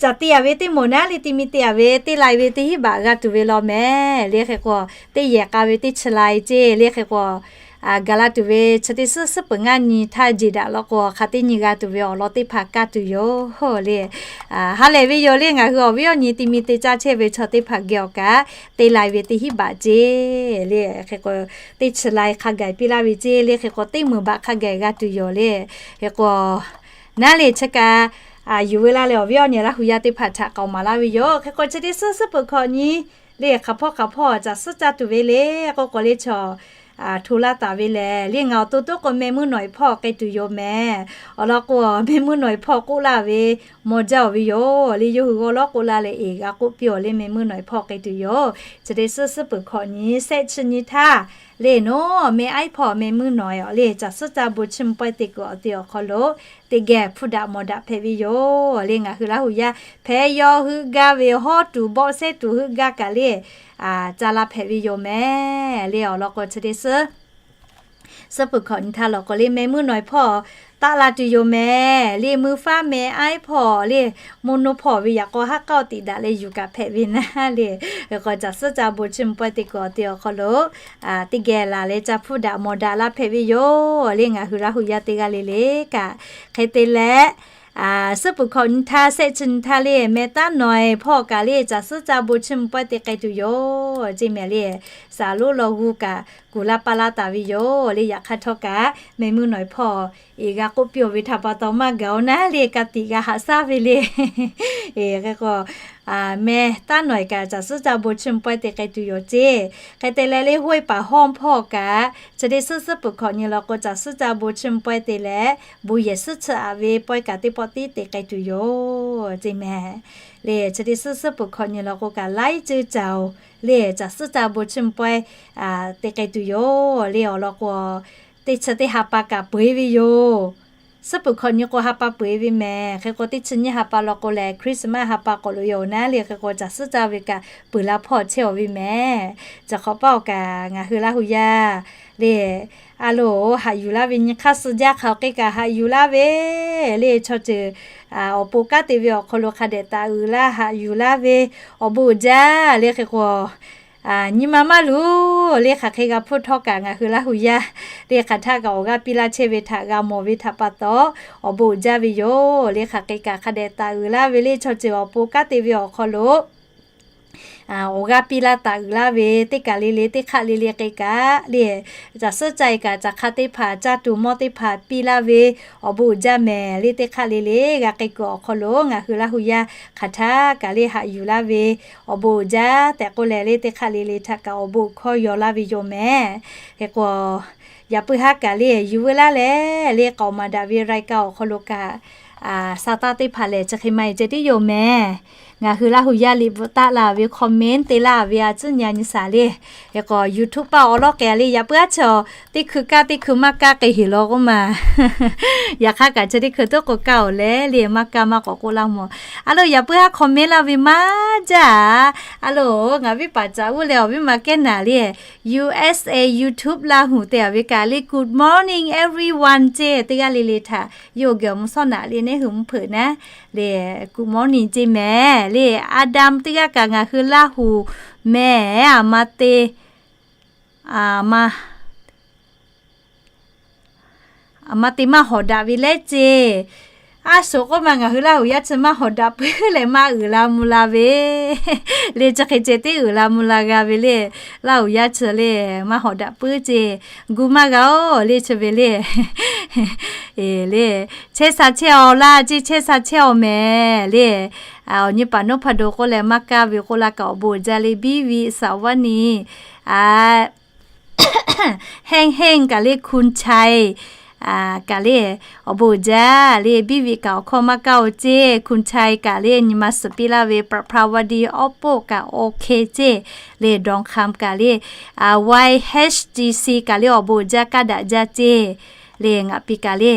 caˬ te-a ve teˇ moˍ naˉ le, ti mi te-a ve teˇ lai ve teˇ hinˉ baꞈ g'a tuˬ ve law mehˍ le. Hk'e k'o teˇ yehˬ k'a ve teˇ chi lai ceˇ le. Hk'e k'o gaˬ la tuˬ ve chi teˇ suhˉ suhˉ peuˬ ngaˇ nyi htaˇ jeˬ daꞈ law k'o, hk'a teˇ nyi g'a tuˬ ve awˬ lawn teˇ hpaˍ kaˇ tuˬ yoˬ le. Ha lehˬ ve yoˬ le. Ngaˬ hui awˬ viˉ awˬ nyi ti mi te caˇ chehˇ ve chaw teˇ hpaˍ geh awˬ kaꞈ teˇ lai ve teˇ hinˉ baꞈ ceˇ le. Hk'e k'o teˇ chi lai hk'a gaˬ piˇ laˇ ve ceˇ le. Hk'e k'o teˇ meunˍ baꞈ hk'a gaˬ g'a tuˬ yoˬ le. Hk'e k'o naˉ le chi kaꞈ yuˬ veu laˇ leh awˬ viˉ awˬ nyi Laˇ hu yaˇ teˇ hpaˍ htaꞈ k'aoˍ maˍ laˇ ve yoˬ. Hk'e k'o chi teˇ suhˉ suhˉ peuˬ hkawꞈ nyi le, hk'aˬ hpawˇ hk'aˬ hpawˇ caˬ suhˉ caˇ tuˬ ve le k'oˆ k'o le, chaw hto laˇ taˍ ve lehˬ le, ngaˬ awˬ to toˉ k'o meh meuˇ nawˬ eˬ hpawˇ k'ai tuˬ yoˬ mehˍ. Awˬ lawn k'o meh meuˇ nawˬ eˬ hpawˇ k'oˆ laˇ ve mawˬ jaˇ awˬ ve yoˬ le. Yawˇ hui g'awˇ lawˉ k'oˆ laˇ leh eˬ g'a k'oˆ piˇ awˬ le, meh meuˇ nawˬ eˬ hpawˇ k'ai tuˬ yoˬ. Chi teˇ suhˉ suhˉ peuˬ hkawꞈ nyi shehˆ chi nyi htaˇ le, nawˬ meh aiˉ hpawˇ meh meuˇ nawˬ eˬ awˬ le caˬ suhˉ caˇ bon chiˇ mvuh pawehˇ te kuiˬ awˬ te awˬ hk'aw lo teˇ geh hpuˇ daꞈ mawˬ daꞈ hpehꞈ ve yoˬ le. Ngaˬ hui Laˇ hu yaˇ hpehꞈ yaw heuˆ gaˇ ve hawˉ tuˬ bawˆ sehˉ tuˬ heuˆ gaˇ kaꞈ le, ca la hpehꞈ ve yoˬ mehˍ le. Awˬ lawn k'o chi teˇ suhˉ suhˉ peuˬ hkawꞈ nyi htaˇ law k'o le, meh meuˇ nawˬ eˬ hpawˇ taˆ la tuˬ yoˬ mehˍ le. Meuˇ faˉ meh aiˉ hpawˇ le, mvuhˇ naw hpawˇ ve yaꞈ k'aw haˉ k'aˉ tiꞈ daꞈ leh yuˬ kaꞈ hpehꞈ ve naˉ le. Hk'e k'o caˬ suhˉ caˇ bon chiˇ mvuh pawehˇ te kuiˬ awˬ te awˬ hk'aw lo teˇ geh laˬ leh ca hpuˇ daꞈ mawˬ daꞈ laˇ hpehꞈ ve yoˬ le. Ngaˬ hui Laˇ hu yaˇ teˇ g'aˇ le le kaꞈ hk'e te leh, suhˉ peuˬ hkawꞈ nyi htaˇ shehˆ chi nyi htaˇ le, meh taˉ nawˬ eˬ hpawˇ kaꞈ le caˬ suhˉ caˇ bon chiˇ mvuh pawehˇ te k'ai tuˬ yoˬ ceˇ mehˍ le. Saˍ lonˉ law g'uˇ kaꞈ kuˬ la pa la taˍ ve yoˬ le. Yaꞈ hk'aˇ htawˇ kaꞈ meh meuˇ nawˬ eˬ hpawˇ eˬ g'a k'oˆ piˇ awˬ ve htaꞈ pa taw maˇ gaˬ oˬ naˉ le, ka tiꞈ g'a haꞈ shaˉ ve le. Hk'e k'o meh taˉ nawˬ eˬ kaꞈ caˬ suhˉ caˇ bon chiˇ mvuh pawehˇ te k'ai tuˬ yoˬ ceˇ. Hk'e te leh le, hoˆ paˍ hawˇ hpawˇ kaꞈ chi teˇ suhˉ suhˉ peuˬ hkawꞈ nyi law k'o caˬ suhˉ caˇ bon chiˇ mvuh pawehˇ te leh, bon yehˬ suhˉ chi aꞈ ve pawehˇ kaꞈ teˇ pawˆ tiˉ te k'ai tuˬ yoˬ ceˇ mehˍ le. Chi teˇ suhˉ suhˉ peuˬ hkawꞈ nyi law k'o kaꞈ laiˉ ceuˬ caˬ oˬ le, caˬ suhˉ caˇ bon chiˇ mvuh pawehˇ te k'ai tuˬ yoˬ le. Awˬ lawn k'o teˇ chi teˇ ha pa kaꞈ peuˬ e ve yoˬ. Suhˉ peuˬ hkawꞈ nyi k'o ha pa peuˬ e ve mehˍ. Hk'e k'o teˇ chi nyiˇ ha pa law k'o lehˬ Christmas ha pa k'awꞈ lo yoˬ naˉ le. Hk'e k'o caˬ suhˉ caˇ ve kaꞈ peuˬ la hpawˇ chehˇ awˬ ve mehˍ. Chi hk'awꞈ paˆ awˬ kaꞈ ngaˬ hui Laˇ hu yaˇ le, a loˍ haꞈ yuˬ laˇ ve nyi hk'aˇ suh jaˇ hk'aˬ hk'e kaꞈ haꞈ yuˬ laˇ ve le. Chaw ceuˬ awˬ pon kanˉ te ve awˬ hk'aw lo hk'a dehꞈ taˍ uiˍ laˇ haꞈ yuˬ laˇ ve awˬ bon uiˍ jaˇ le. Hk'e k'o nyi ma maˇ luˬ le, hk'aˬ hk'e g'a hpuˇ htawˇ kaꞈ ngaˬ hui Laˇ hu yaˇ le hk'aˬ htaˇ kaꞈ awˬ g'aˇ piˇ laˇ chehˇ ve htaꞈ g'a mawˬ ve htaꞈ pa taw awˬ bon uiˍ jaˇ ve yoˬ le. Hk'aˬ hk'e kaꞈ hk'a dehꞈ taˍ uiˍ laˇ ve le, chaw ceuˬ awˬ pon kanˉ te ve awˬ hk'aw lo awˬ g'aˇ piˇ laˇ taˍ uiˍ laˇ ve teˇ kaˬ le le teˇ hk'aˆ le le hk'e kaꞈ le, caˬ suhˉ caˇ e kaꞈ caˬ hk'a teˇ hpaˍ caˇ tuˬ mawˇ teˇ hpaˍ piˇ laˇ ve awˬ bon uiˍ jaˇ mehˍ le. Teˇ hk'aˆ le le g'a k'ai kuiˬ awˬ hk'aw lo ngaˬ hui Laˇ hu yaˇ hk'aˬ htaˇ kaꞈ le haꞈ yuˬ laˇ ve awˬ bon uiˍ jaˇ tehꞈ k'oˆ leh le, teˇ hk'aˆ le le htaꞈ kaꞈ awˬ bon hkawˇ yaw laˇ ve yoˬ mehˍ. Hk'e k'o yaꞈ puiˉ haˉ kaꞈ le yuˬ veu laˇ leh le, k'aoˍ maˍ daꞈ ve รายการ awˬ hk'aw lo kaꞈ Saˍtanˍ teˇ hpaˍ lehˬ chi hk'e ma e ceh tiˉ yoˬ mehˍ. Ngaˬ hui Laˇ hu yaˇ liꞈ bvuhꞈ taˆ la ve comment te laˇ ve a tcuhˉ nyi a nyi shaˍ le. Hk'e k'o YouTube paˇ awˬ lawˉ k'ai le, yaꞈ puiˉ aˉ chaw teˇ hkui kaˇ teˇ hkui maˇ kaˇ k'ai heˍ law k'oˆ ma. Yaꞈ hk'aˇ kaꞈ chi teˇ hkui tuˉ k'o kaˇ oˬ leh le, maˇ kaˇ maˇ k'awꞈ k'oˆ laˇ mawˬ. A loˍ yaꞈ puiˉ haˉ comment laˇ ve maˇ jaˇ. A loˍ ngaˬ viˉ paˍ caꞈ uˉ leh awˬ viˉ ma kehˉ naˍ le, U S A YouTube Laˇ hu te a ve kaꞈ le, good morning everyone ceˇ teˇ g'aˇ le le htaꞈ yawˇ hui geh awˬ mvuh shawˉ naꞈ le neˉ hui mvuhˇ hpeuꞈ naˉ le, good morning ceˇ mehˍ le. Adam teˇ g'aˇ kaꞈ ngaˬ hui Laˇ hu mehˍ a ma te, a ma, a ma te maˇ hawˍ daꞈ ve leh ceˇ. Aˉ shoˍ k'oˆ ma ngaˬ hui Laˇ hu yaˇ chi maˇ hawˍ daꞈ puiˉ leh maˇ uiˍ la mvuh la ve le, chi hk'e ceh tiˉ uiˍ la mvuh la g'a ve le. Laˇ hu yaˇ chi le maˇ hawˍ daꞈ puiˉ ceˇ. Gu maˇ g'a oˬ le chi ve le. Eˬ le, chehˇ sha chehˇ awˬ laˇ ceˇ, chehˇ sha chehˇ awˬ mehˍ le. Awˬ nyi paˍ nuˇ hpaˇ do k'oˆ leh maˇ kaˇ ve k'oˆ laˇ kaꞈ awˬ bon uiˍ jaˇ le, biˇ viˇ saˍ vaˇ niˬ a, hehnˇ hehnˇ kaꞈ le, คุณชัย kaꞈ le, awˬ bon uiˍ jaˇ le, biˇ ve kaꞈ awˬ hkawˇ maˇ kaˇ-oˬ ceˇ, คุณชัย kaꞈ le, nyi ma suhˍ piˇ laˇ ve ประภาวดี awˉ poˆ kaꞈ โอเค ceˇ le, ทองคำ kaꞈ le, YHGC kaꞈ le awˬ bon uiˍ jaˇ, kaˇ daꞈ jaˇ ceˇ le, ngaˬ piˇ kaꞈ le,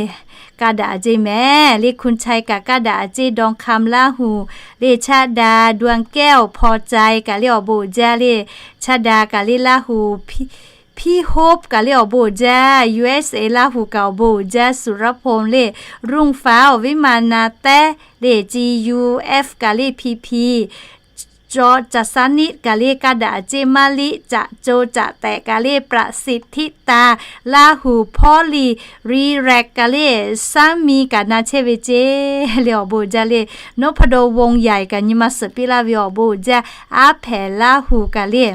kaˇ daꞈ ceˇ mehˍ le, คุณชัย kaꞈ kaˇ daꞈ ceˇ, ทองคำ Laˇ huˍ le, chaˇ da ดวงแก้ว พอใจ kaꞈ le awˬ bon uiˍ jaˇ le, chaˇ da kaꞈ le Laˇ huˍ, พี่ Hope kaꞈ le awˬ bon uiˍ jaˇ, USA Laˇ huˍ kaꞈ awˬ bon uiˍ jaˇ, สุรพงษ์ le, รุ่งฟ้า awˬ viˉ ma na tehˉ le, CUF kaꞈ le, PP, จอ จัสนิท kaꞈ le kaˇ daꞈ ceˇ, มะลิ จะโจ จะแตะ kaꞈ le, ประสิทธิตา Laˇ huˍ, พอลลี่ รีแร็ก kaꞈ le, สามี kaꞈ na chehˇ ve ceˇ le, awˬ bon uiˍ jaˇ le, นพดล วงใหญ่ kaꞈ nyi ma suhˍ piˇ laˇ ve awˬ bon uiˍ jaˇ, อาแผน Laˇ huˍ kaꞈ le,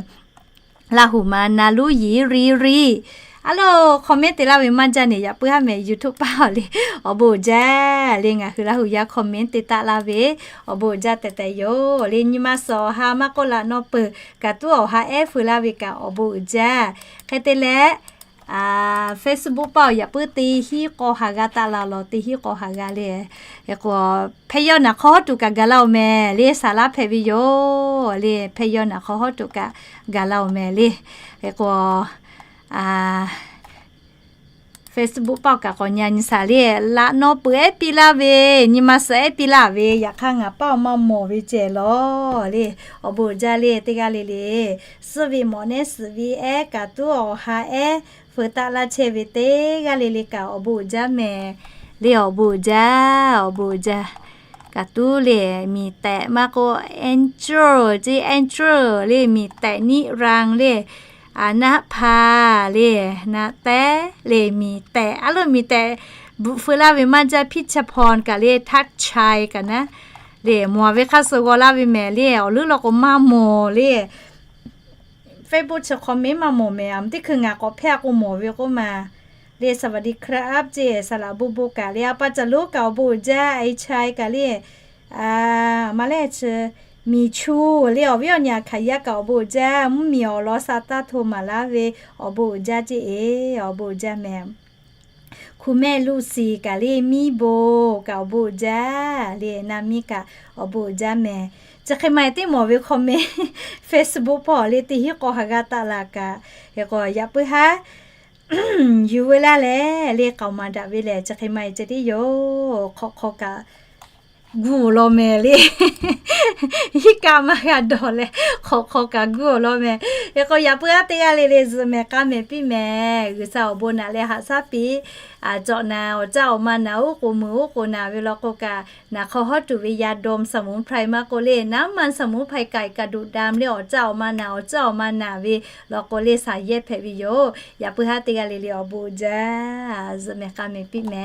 Laˇ huˍ ma na ลูกหยี รีรี A lo, comment te laˇ ve maˇ jaˇ ne, yaꞈ puiˉ haˉ mehˍ, YouTube paˇ awˬ le, awˬ bon uiˍ jaˇ le, ngaˬ hui Laˇ huˍ yaˇ comment te taˆ laˇ ve, awˬ bon uiˍ jaˇ tehꞈ tehꞈ yoˬ le, nyi ma suhˍ awˬ ha maˇ k'oˆ, laꞈ naw peuˬ kaꞈ tuˉ awˬ ha ehˉ feu laˇ ve kaꞈ awˬ bon uiˍ jaˇ. Hk'e te leh, Facebook paˇ awˬ yaꞈ puiˉ teˇ hinˉ k'aw haˍ g'a taˆ la lawˬ, teˇ hinˉ k'aw haˍ g'a le, hk'e k'o, hpehˇ yawˇ naˬ hk'aw hawˉ tuˬ kaꞈ gaˬ la-oˬ mehˍ le, saˍ laˇ hpehꞈ ve yoˬ le, hpehˇ yawˇ naˬ hk'aw hawˉ tuˬ kaꞈ gaˬ la-oˬ mehˍ le, hk'e k'o, Facebook paˇ awˬ kaꞈ k'awꞈ nyi nyi shaˍ le, laꞈ naw peuˬ ehˉ piˇ laˇ ve, nyi ma suhˍ ehˉ piˇ laˇ ve, yaꞈ hk'aˇ ngaˬ paˇ awˬ maˇ mawˬ ve ceh lawˬ le, awˬ bon uiˍ jaˇ le, teˇ g'aˇ le le, suhˆ ve mawꞈ nehˉ suhˍ ve ehˉ kaꞈ tuˉ awˬ ha ehˉ feu taˆ laˇ chehˇ ve teˇ g'aˇ le le kaꞈ awˬ bon uiˍ jaˇ mehˍ le, awˬ bon uiˍ jaˇ, awˬ bon uiˍ jaˇ. Kaꞈ tuˉ le, Miˬ tehꞈ maˇ k'oˆ, Andrew ceˇ, Andrew le, Miˬ tehꞈ, นิรันดร์ le, Aˍnaˆ hpa le, na tehˉ le, Miˬ tehꞈ, a lo Miˬ tehꞈ bvuhꞈ feu laˇ ve maˇ jaˇ, พิชญาภรณ์ kaꞈ le, ทักชัย kaꞈ naˉ le, mawˬ ve hk'aˇ suh g'aw laˇ ve mehˍ le, awˬ leuˉ law k'o maˇ mawˬ le. Facebook chi comment maˇ mawˬ mehˍ, a mvuhˇ teˇ hkui ngaˬ k'awꞈ hpehˇ a k'o mawˬ ve k'oˆ ma le, สวัสดีครับ ceˇ, saˍ laꞈ bon bon kaꞈ le, a pa caˬ lonˉ kaꞈ awˬ bon uiˍ jaˇ, Aiˍ Chai kaꞈ le, a ma lehˬ chi, Miˬ chu le, awˬ viˉ awˬ nyi Aˍ hkaˍ yaˇ kaꞈ awˬ bon uiˍ jaˇ, mvuhˇ miˬ awˬ lawn sha taˇ hto maˍ laˇ ve, awˬ bon uiˍ jaˇ ceˇ e, awˬ bon uiˍ jaˇ mehˍ. คุณแม่ Lucy kaꞈ le, miˇ bon kaꞈ awˬ bon uiˍ jaˇ le, na miˇ kaꞈ awˬ bon uiˍ jaˇ mehˍ. Chi hk'e ma e teˇ mawˬ ve comment Facebook paˇ awˬ le teˇ hinˉ k'aw haˍ g'a taˆ la kaꞈ, hk'e k'o yaꞈ puiˉ haˉ yuˬ veu laˇ leh le, k'aoˍ maˍ daꞈ ve lehˬ, chi hk'e ma e ceh tiˉ yoˬ. Hk'awꞈ hk'aw kaꞈ gu awˬ lawn mehˍ le. Hiˉ kaˆ maˇ g'a dawˬ leh, hk'awꞈ hk'aw kaꞈ gu awˬ lawn mehˍ. Hk'e k'o yaꞈ puiˉ haˉ teˇ g'aˇ le le zuhꞈ mehˍ k'a mehˍ piˇ mehˍ. G'uiˬsha awˬ bon naꞈ leh haꞈ shaˉ piˇ, a cawꞈ naˍ, awˬ caˇ awˬ ma naˍ, oˉ k'oˍ muiˬ oˉ k'oˍ naˍ ve law k'o kaꞈ, naˬ hk'aw hawˉ tuˬ ve ยาดมสมุนไพร maˇ k'oˆ le, น้ำมันสมุนไพร ไก่กระดูกดำ le, awˬ caˇ awˬ ma naˍ, awˬ caˇ awˬ ma naˍ ve law k'o le, shaˍ yehˇ hpehꞈ ve yoˬ. Yaꞈ puiˉ haˉ teˇ g'aˇ le le awˬ bon uiˍ jaˇ, zuhꞈ mehˍ k'a mehˍ piˇ mehˍ.